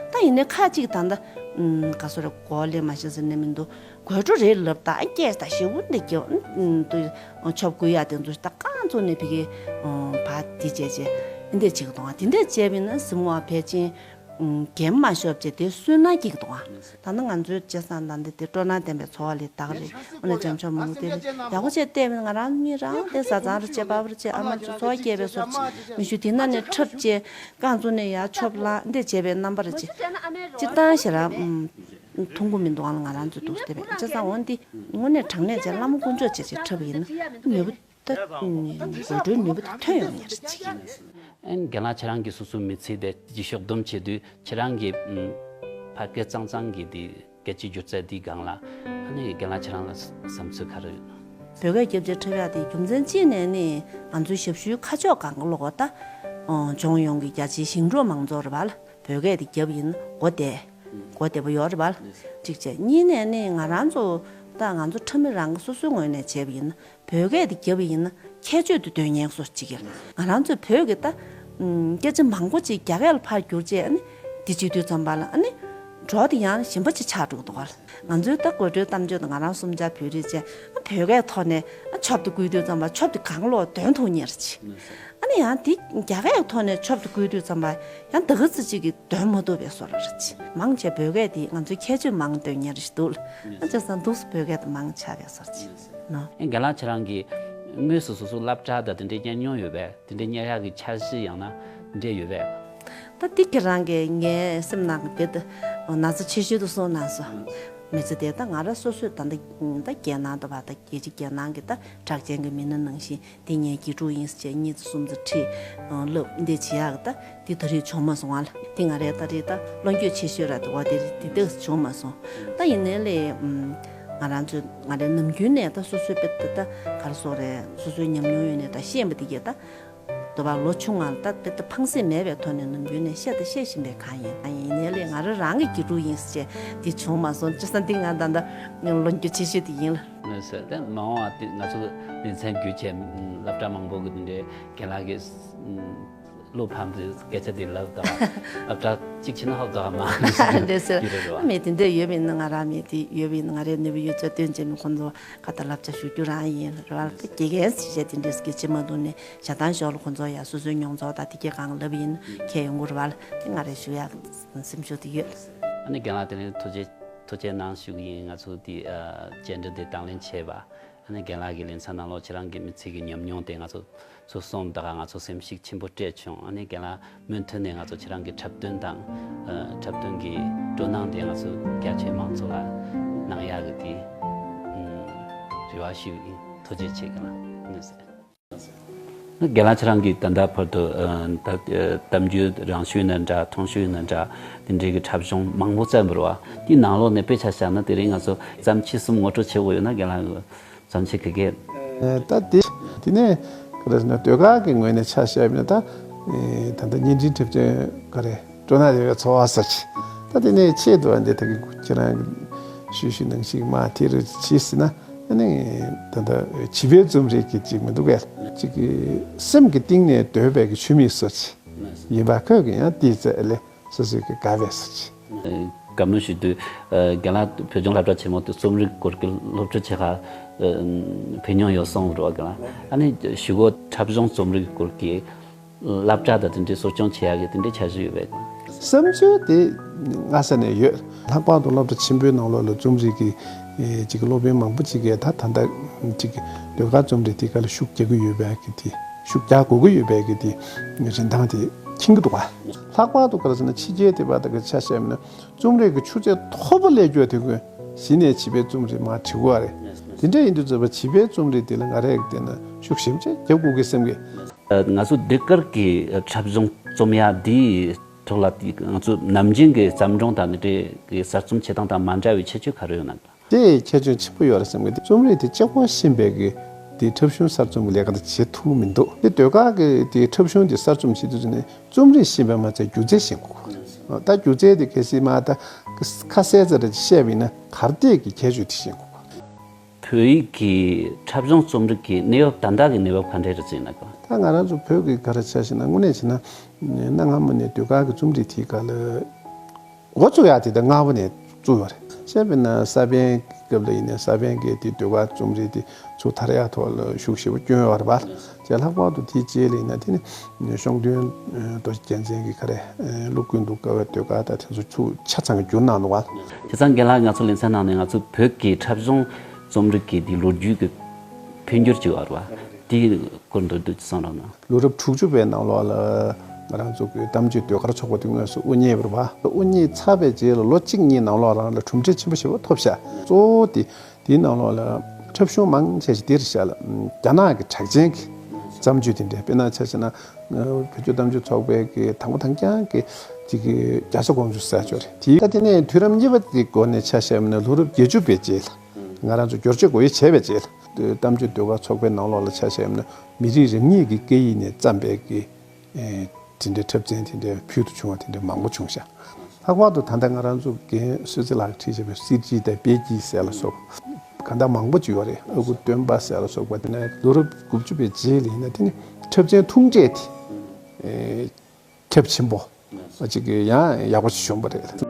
ད་ཡིན་ནའི་ཁ་ཅིག་ད་ལྟ་ཨུམ་ག་སོ་རེ་གོ་ལེ་མ་ཤེས་ཟེར་ནས་མི་འདུག་དགོད་བྲོ་རེད་ལབ་ད་ཨ་སྐད་ད་ཞེ་པོ་འདི་སྐྱེ་ཨུམ་ཆོབ་དགོས་ཡ་དེ་ཚོ་ད་རྐང་བཙུགས་ནས་ཕ་གི་ཨུམ་བ་དེ་བྱས་བྱས། འདི་འདྲས་བྱེད་ཀྱི་འདུག་ཨ། དེ་འདྲས་བྱས་པ་ཡིན་ན་གཟིམ་འོག་ཕལ་ཆེར་ཨུམ་རྒན་མ་ཤོར་བྱས་དེ་སོན་ན་སྐྱིད་ཀྱི་འདུག་ཨ། ད་ནི་ང་ཚོའི་བྱས་ཙང་ད་འདི་དེ་སྤྲོ་སྣང་ལྡན་པའི་འཚོ་བ་ལས་ད་ག་རེད། འོ་ན་བྱམས་ཆོག་མང་པོ་དེ་རེད། ཡག་པོ་བྱས་བལྟས་པ་ཡིན་ན་ང་རང་གཉིས་རང་དེ་བཟའ་ཚང་རེ་བྱས་པ་བར་བྱས་ཨ་མ་ཚོ་འཚོ་བ་སྐྱེལ་བའི་བཟོ་འདྲ་བྱས་མི་ཞུ། དེ་ན་ནས་འཁྲབ་བྱས་རྐང་བཙུགས་ནས་ཡར་ཆོབ་ལངས་འདི་བྱས་པའི་རྣམ་པ་རེ་བྱས། སྤྱིར་བཏང་ཞེ་དྲག་ཨུམ་མཐོང་གི་མི་འདུག་ཨ། ང་རང་ཚོའི་འདུག་བལྟས་པ་ཡིན་ན། བྱས་ཙང་འོ་འདི་དངོས་གནས་དྲང་གནས་བྱས་བླ་མ་དཀོན་མཆོག་བྱས་བྱས་འཁྲབ་པ་ཡིན་ན་ནུས་པ། ད་དགོད་བྲོའི་ནུས་པ་དེ་ཐོན་ཡོང་ངེས་རེད་ཅིག་ཨན་རྒན་ལགས་ཁྱེད་རང་གི་སོ་སོའི་མི་ཚེ་དེ་ཅིག་ཕྱོགས་བསྡོམས་བྱེད་དུས་ཁྱེད་རང་གི་ཕ་སྐད་གཙང་གཙང་གི་དེ་སྐད་ཆ་སྒྱུར་རྩལ་དེའི་སྒང་ལ་ཨ་ནི་རྒན་ལགས་ཁྱེད་རང་ལ་བསམ་ཚུལ་ག་རེ་ཡོད་ན། བོད་སྐད་རྒྱབ་བྱས་འཁྲབ་ཡག་དེ་རྒྱུ་མཚན་གཅིག་ནས་ནི་ང་ཚོའི་ཞབས་ཞུའི་ཁ་ཕྱོགས་གང་ག་ལོག་ད་ལྗོངས་ཡོངས་ཀྱི་རྒྱ་ཆེའི་ཞིང་འབྲོག་མང་ཚོགས་རེད་པ་ལ་བོད་སྐད་དེ་རྒྱབ་ཡིན་གོ་བདེ་གོ་བདེ་པོ་ཡོད་རེད་པ་ལ་གཅིག་བྱས། གཉིས་ནས་ནི་ང་རང་ཚོ་ད་ང་ཚོ་འཁྲབ་མི་རང་གི་སོ་སོའི་ངོས་ནས་བྱས་པ་ཡིན་ན། བོད་སྐད་དེ་རྒྱབ་པ་ཡིན་ན་ཁྱད་ཆོས་དེ་འདོན་མཁན་སོ་གཅིག་ཡིན། ང་རང་ཚོའི་བོད་ཀྱི་ད་ཨུམ་སྐད་ཆ་མང་པོ་ཅིག་རྒྱ་སྐད་ལ་ཕར་བསྒྱུར་བྱས་ཨ་ནི་འདི་བྱེད་དུས་ཙམ་པ་ལ་ཨ་ནི་འགྲོ་དེ་ཡང་གཞན་པ་ཅིག་ཆགས་འགྲོ་གི་འདུག་ག་ང་ཚོའི་ད་དགོད་བྲོའི་གཏམ་བརྗོད་དང་ང་རང་གསུམ་ཆར་བོད་རིགས་བྱས་ཨ་བོད་སྐད་ཐོག་ནས་ཨ་ཆོབ་དེ་བསྐུལ་དུས་ཙམ་པ་ཆོབ་དེ་གང་ལོག་འདོན་ཐུབ་མཁན་རེད་ཅིག་ཨ་ནི་ཡང་དེ་རྒྱ་སྐད་ཐོག་ནས་ཆོབ་དེ་བསྐུལ་དུས་ཙམ་པ་ཡང་ད་ག་ཚོད་ཅིག་གིས་འདོན་མ་ཐུབ་པའི་བཟོ་འདྲ་རེད་ཅིག་མང་ཆེ་བོད་སྐད་དེ་ང་ཚོའི་ཁྱད་ཆོས་མང་འདོན་མཁན་རེ་ཞིག་འདུག་ཨ་བྱས་ཙང་འདུག་སེ་བོད་སྐད་དེ་མང་ཆགས་པའི་བཟོ་འདྲ་ཅིག་ནོ། ཨེ་རྒན་ལགས་ཁྱེད་རང་གིས་དངོས་སུ་སོ་སོ་སློབ་གྲྭ་དང་དེ་འདྲའི་གཉེར་མྱོང་ཡོད་པས། དེ་འདྲའི་གཉེར་ཡག་གི་འཆར་གཞི་ཡང་ན་དེ་འདྲ་ཡོད་པས། ད་འདི་ཁྱེད་རང་གིས་ངའི་སེམས་ནང་གི་དེ་ད་ན་ཚ་ཆེ་ཤོས་དེ་གསུངས་གནང་སོང་། མི་ཚེ་དེ་ད་ང་རང་སོ་སོས་ད་ལྟ་ད་རྒྱལ་ནང་དུ་བ་ད་རྒྱལ་སྤྱི་རྒྱལ་ནང་གི་ད་གྲགས་ཅན་གྱི་མི་སྣ་ནང་བཞིན་དེ་ངའི་དགེ་ཕྲུག་ཡིན་ཟེར་བྱས་གཉིས་ཙམ་གསུམ་ཙམ་ཁྲིད་ལབ་འདི་བྱེད་ཡག་གི་ད་འདི་ད་རེས་བྱུང་མ་སོང་ཨ་ལ། འདི་ང་རའི་ད་རེས་ད་བློ་འགྱོད་ཆེ་ཤོས་ར་དེ་བ་དེ་རེད། འདི་ཏོག་ཙམ་བྱུང་མ་སོང་། ད་ཡིན་ནའི་ལས་ང་རང་ཚོའི་ང་རའི་ནམ་རྒྱུན་ནས་ད་སོ་སོའི་དཔེ་ད་ད་ག་རེ་ཟེར་དགོས་རེད། སོ་སོའི་ཉམས་མྱོང་ཡོད་ནས་ད་ཤེས་པ་དེ་གས་ད་དུ་བ་ལོ་ཆུང་ང་ལ་ད་དཔེ་ད་ཕངས་སེམས་མེད་པའི་ཐོག་ནས་ནམ་རྒྱུན་ནས་བཤད་ད་བཤད་བཞིན་པའི་གང་ཡིན། ཡིན་ནའི་ལས་ང་རང་རང་གི་དགེ་ཕྲུག་ཡིན་ཟེར་བྱས་འདི་བྱུང་མ་སོང་། བྱས་ཙང་འདི་ང་ད་ད་བློ་འགྱོད་ཆེ་ཤོས་དེ་ཡིན་ལ། ལགས་སོ། ད་མ་འོངས་པ་དེ་ང་ཚོ་ལེ་ཚན་བརྒྱུད་བྱས་སློབ་གྲྭ་མང་པོ་གི་དེ་འདྲའི་རྒན་ལགས་ཀྱིས་བློ་ཕམ་དེ་སྐད་ཆ་དེ་ལབ་དང་སློབ་གྲྭ་གཅིག་ཕྱིན་ན་ཧོབ་དོ་མ་འདྲ་ཟེར་གྱི་རེད་བ། མི་དེ་འདྲ་ཡོད་པ་ཡིན་ན་ང་རང་མི་དེ་ཡོད་པ་ཡིན་ན་ང་རའི་ནུས་པ་ཡོད་ཚད་བཏོན་བྱས་མི་ཁོང་ཚོ་ག་ད་བསླབ་བྱ་ཞུ་རྒྱུ་རང་ཡིན་རེད་བ། དགེ་རྒན་ཞིག་བྱས་དེ་འདྲའི་སྐད་ཆ་མ་གཏོང་ནས་ཞག་དང་ཞོགས་ལ་ཁོང་ཚོ་ཡ་སོ་སོའི་མྱོང་ཚོར་དང་དེ་གས་གང་ལབ་ཡིན་ཁྱེད་ཡོང་གི་རེད་བ། དེ་ང་རའི་ཞུ་ཡག་སེམས་ཤུགས་དེ་ཡོད། ཨ་ནི་རྒན་ལགས་དེ་རིང་ཐུགས་རྗེ་ཐུགས་རྗེ་གནང་ཞུ་གི་ཡིན། ང་ཚོ་དེ་བཅར་འདྲི་འདི་དང་ལེན་བྱས་པ། ཨ་ནི་རྒན་ལགས་ཀྱི་ལེ་ཚན་ནང་ལོགས་ཁྱེད་རང་གི་མི་ཚེ་གི་ཉམས་མྱོང་དེ་ང་ཚོ་ཚོ་གསུངས་དེ་ག་ང་ཚོ་སེམས་ཤུགས་ཆེན་པོ་སྤྲད་བྱུང་། ཨ་ནི་རྒན་ལགས་མུ་མཐུད་ནས་ང་ཚོ་ཁྱེད་རང་གི་འཁྲབ་སྟོན་དང་འཁྲབ་སྟོན་གྱི་སྤྲོ་སྣང་དེ་ང་ཚོ་རྒྱ་ཆེ་མང་ཚོགས་ལ་གནང་ཡག་གི་དེ་རེ་བ་ཞུ་ཡིན། ཐུགས་རྗེ་ཆེ་རྒན་ལགས། རྒན་ལགས་ཁྱེད་རང་གིས་ད་ལྟ་བར་དུ་ད་གཏམ་རྒྱུད་རང་ཞུས་ན་འདྲ་ཐུང་ཞུས་ན་འདྲ་དེ་འདྲའི་གི་འཁྲབ་གཞུང་མང་པོ་བརྩམས་པ་རེད་བ། དེའི་ནང་ལོགས་ནས་དཔེ་ཆ་བཞག་ན་དེ་རིང་ང་ཚོ་བརྩམས་ཆོས་གསུམ་ངོ་སྤྲོད་བྱེད་དགོས་ཡོད་ན་རྒན་ལགས་བརྩམས་ཆོས་ག་གས། ད་དེ་དེ་ནས་ག་རེ་ཟེར་ན་ཟློས་གར་གྱི་ངོས་ནས་ཆ་བཞག་པ་ཡིན་ན་ད་ད་ལྟ་བརྙན་འཕྲིན་འཁྲབ་སྟོན་ག་རེ་སྤྲོ་སྣང་ལྡན་པའི་འཚོ་བ་ཟེར་གྱི་ད་དེ་ནས་ཆེད་དུ་བ་འདི་ད་གི་ཁྱེད་རང་གི་ཞུས་ཞུས་ནང་བཞིན་མ་དེ་རུ་བྱས་ཟིན་ན། ཨ་ནི་ད་ལྟ་བྱིས་པའི་རྩོམ་རིག་གི་ཅིག་མི་འདུག་གས། ཅིག་གི་སེམས་ཀྱི་གཏིང་ནས་འདོད་པའི་གི་ཆོས་མིག་སོ་ཅིག་ཡིན་པ་ཁོས་གི་ཡང་དེའི་ཚེ་ལས་སོ་སོའི་གི་དགའ་བའི་སོ་ཅིག་བཀའ་མོལ་ཞུ་དུས་རྒན་ལགས་བོད་ལྗོངས་སློབ་གྲྭ་ཆེན་མོ་དུ་རྩོམ་རིག་སྐོར་གྱི་སློབ་ཁྲིད་བྱེད་ག་ཕེབས་མྱོང་ཡོད་སོང་རོགས་རྒན་ལགས། ཨ་ནི་གཞུག་གུ་འཁྲབ་གཞུང་རྩོམ་རིག་སྐོར་གྱི་སློབ་གྲྭ་དང་དེ་འདྲའི་གསོ་སྐྱོང་བྱེད་ཡག་གི་དེ་འདྲའི་འཆར་གཞི་ཡོད་པས། བསམ་ཚུལ་དེ་སྔ་ས་ནས་ཡོད། ལྷག་པར་དུ་སློབ་གྲྭ་ཆེན་པོའི་ནང་ལོགས་ལ་རྩོམ་རིག་གི་ཨེ་ཅིག་སློབ་དཔོན་མང་པོ་ཅིག་གིས་ད་ད་ལྟ་ཅིག་ཟློས་གར་རྩོམ་རིག་དེ་ག་ལ་ཤུགས་རྒྱག་གི་ཡོད་པའི་གི་དེ་ཤུགས་རྒྱག་དགོས་ཀྱི་ཡོད་པའི་གི་དེ་རིན་ཐང་དེ་མཁྱེན་གྱི་འདུག་ག་ལྷག་པར་དུ་ག་རེ་ཟེར་ན་ཕྱི་རྒྱལ་དེ་བ་ད་ག་ཆ་བཞག་ན་རྩོམ་རིག་གི་ཆུ་ཚད་མཐོ་པོ་སླེབས་རྒྱུ་དེ་ཀུན་གཞི་ནས་བྱིས་པའི་རྩོམ་རིག་མར་བྲི་དགོས་རེད། དེ་འདྲ་ཡིན་དུས་ཚོད་པ་བྱིས་པའི་རྩོམ་རིག་དེ་ལ་ང་རས་བལྟས་ན་ཤུགས་ཞེ་པོ་ཅིག་རྒྱབ་དགོས་ཀྱི་བསམ་གི། ང་ཚོ་ཟློས་གར་གྱི་འཁྲབ་གཞུང་རྩོམ་ཡག་འདིའི་ཐོག་ལ་ང་ཚོ་ནམ་རྒྱུན་གྱི་བརྩམས་སྒྲུང་དང་འདི་འདྲའི་གི་གསར་རྩོམ་བྱེད་སྟངས་དང་མ་འདྲ་བའི་ཁྱད་ཆོས་ག་རེ་ཡོད་ན། དེ་ཁྱད་ཆོས་ཆེན་པོ་ཡོད་རེད་བསམ་གི། རྩོམ་རིག་དེ་གཅིག་པོ་ཤེས་པའི་གི་དེ་འཁྲབ་གཞུང་གསར་རྩོམ་གྱི་ལས་ཀ་དེ་བྱེད་ཐུབ་མི་འདུག་དེ་ཟློས་གར་གྱི་དེ་འཁྲབ་གཞུང་དེ་གསར་རྩོམ་བྱེད་དུས་ཙམ་ནས་རྩོམ་རིག་ཤེས་པ་མ་ཚད་སྒྱུ་རྩལ་ཤེས་དགོས། ད་སྒྱུ་རྩལ་དེ་གལ་སྲིད་མ་ད་ཁ་གསལ་ཙམ་རེ་བཤད་པ་ཡིན་ན་གར་སྟེགས་ཀྱི་ཁྱད་ཆོས་དེ་ཤེས་དགོས། བོད་ཡིག་གི་འཁྲབ་གཞུང་རྩོམ་རིག་གི་གནས་བབ་ད་ལྟ་གི་གནས་བབ་ག་འདྲས་རེད་ཟེར་ན་ག་ད་ང་རང་ཚོ་བོད་ཀྱི་ག་རེ་ཆ་བཞག་ན་དངོས་གནས་བྱས་ན་གནའ་སྔ་མོ་ནས་ཟློས་གར་གྱི་རྩོམ་རིག་དེའི་སྒང་ལ་འགོ་བཙུགས་ཡག་དེ་ད་སྔ་པོ་ནས་བཙུགས་ཡོད་རེད། བྱས་པས་ན་ས་པཎ་ སྐབས་ལ་ཡིན་ནའི་ས་པཎ་གྱིས་དེ་ཟློས་གར་རྩོམ་རིག་དེ་ཚུར་དར་ཡག་ཐོག་ལ་ཤུགས་ཞེ་པོ་བསྐྱོན་ཡོད་རེད་པ། རྗེས་ལྷག་པར་དུ་དེའི་རྗེས་ལ་ཡིན་ན་དེ་ནི་ཤོང་སྟོན་རྡོ་རྗེ་རྒྱལ་མཚན་གྱིས་ག་རེ་ཀླུ་ཀུན་ཏུ་དགའ་བའི་ཟློས་གར་དང་དེ་ཚོ་ཚུར་ཆ་ཚང་གི་བསྒྱུར་གནང་འདུག་པ། བྱས་ཙང་རྒན་ལགས་ང་ཚོ་ལེ་ཚན་ནང་ནས་ང་ཚོ་བོད་ཀྱི་འཁྲབ་གཞུང་རྩོམ་རིག་གི་དེ་ལོ་རྒྱུས་ཀྱི་འཕེལ་འགྱུར་ཅིག་ཡོད་རེད་པ། དེའི་སྐོར་མདོར་བསྡུས་ཅིག་གསུང་རོགས་གནང་། ལོ་རབས་དྲུག་ཅུ་པའི་ནང་ལོགས་ལ་ང་རང་ཚོ་གི་གཏམ་བརྗོད་ཟློས་གར་ཚོགས་པ་དེ་དངོས་སུ་དབུ་བརྙེས་པ་རེད་པ། དབུ་བརྙེས་ཚར་བའི་རྗེས་ལ་ལོ་གཅིག་གཉིས་ནང་ལོགས་རང་ལ་གྲུབ་འབྲས་ཆེན་པོ་ཞེ་པོ་ཐོབ་ཤག་གཙོ་བོ་དེ་དེའི་ནང་ལོགས་ལ་འཁྲབ་གཞུང་མང་ཆེ་ཞིག་དེ་རེད་ཤག་ལ། རྒྱ་ནག་གི་གྲགས་ཅན་གྱི་བརྩམས་ཆོས་དེ་འདྲ། དཔེར་ན་ཆ་བཞག་ན་བོད་ཀྱི་གཏམ་བརྗོད་ཚོགས་པའི་གི་དང་པོ་དང་རྐྱང་གི་ཅིག་གི་རྒྱ་བཟའ་ཀོང་ཇོ་ཟེར་ཅིག་ཡོད་རེད། དེ་ད་དེ་ནས་དུས་རབས་གཉིས་པ་དེའི་འགོ་ནས་ཆ་བཞག་ཡིན་ན་ལོ་རབས་བརྒྱད་ཅུ་པའི་རྗེས་ལ་ང་རང་ཚོ་སྒྱུར་བཅོས་སྒོ་དབྱེ་བྱས་པའི་རྗེས་ལ་གཏམ་བརྗོད་ཟློས་གར་ཚོགས་པའི་ནང་ལོགས་ལ་ཆ་བཞག་ཡིན་ན་མི་རིགས་རང་ཉིད་ཀྱི་སྐད་ཡིག་ནས་བརྩམས་པའི་གི་ཨེ་དེ་འདྲའི་འཁྲབ་ཚན་དེ་འདྲའི་ཕུལ་དུ་བྱུང་བ་དེ་འདྲའི་མང་པོ་བྱུང་ཤག་ལྷག་པར་དུ་ད་ལྟ་ང་རང་ཚོ་རྒན་བསོད་ཚེ་ལགས་ཀྱིས་བྲིས་བཞག་པའི་སིལ་ཅི་དང་པེ་ཅི་ཟེར་ལ་སོགས་གང་དག་མང་པོ་ཅིག་ཡོད་རེད། ཨ་ཁུ་སྟོན་པ་ཟེར་ལ་སོགས་པ་དེ་ནས་ལོ་རབས་དགུ་བཅུ་པའི་རྗེས་ལ་ཡིན་ན་དེ་ནི་འཁྲབ་ཚན་ཐུང་གྲས་དེ་ཨེ་ཁྱབ་ཆེན་པོ་ཅིག་ཡང་ཡག་པོ་ཞིག་བྱུང་བ་རེད།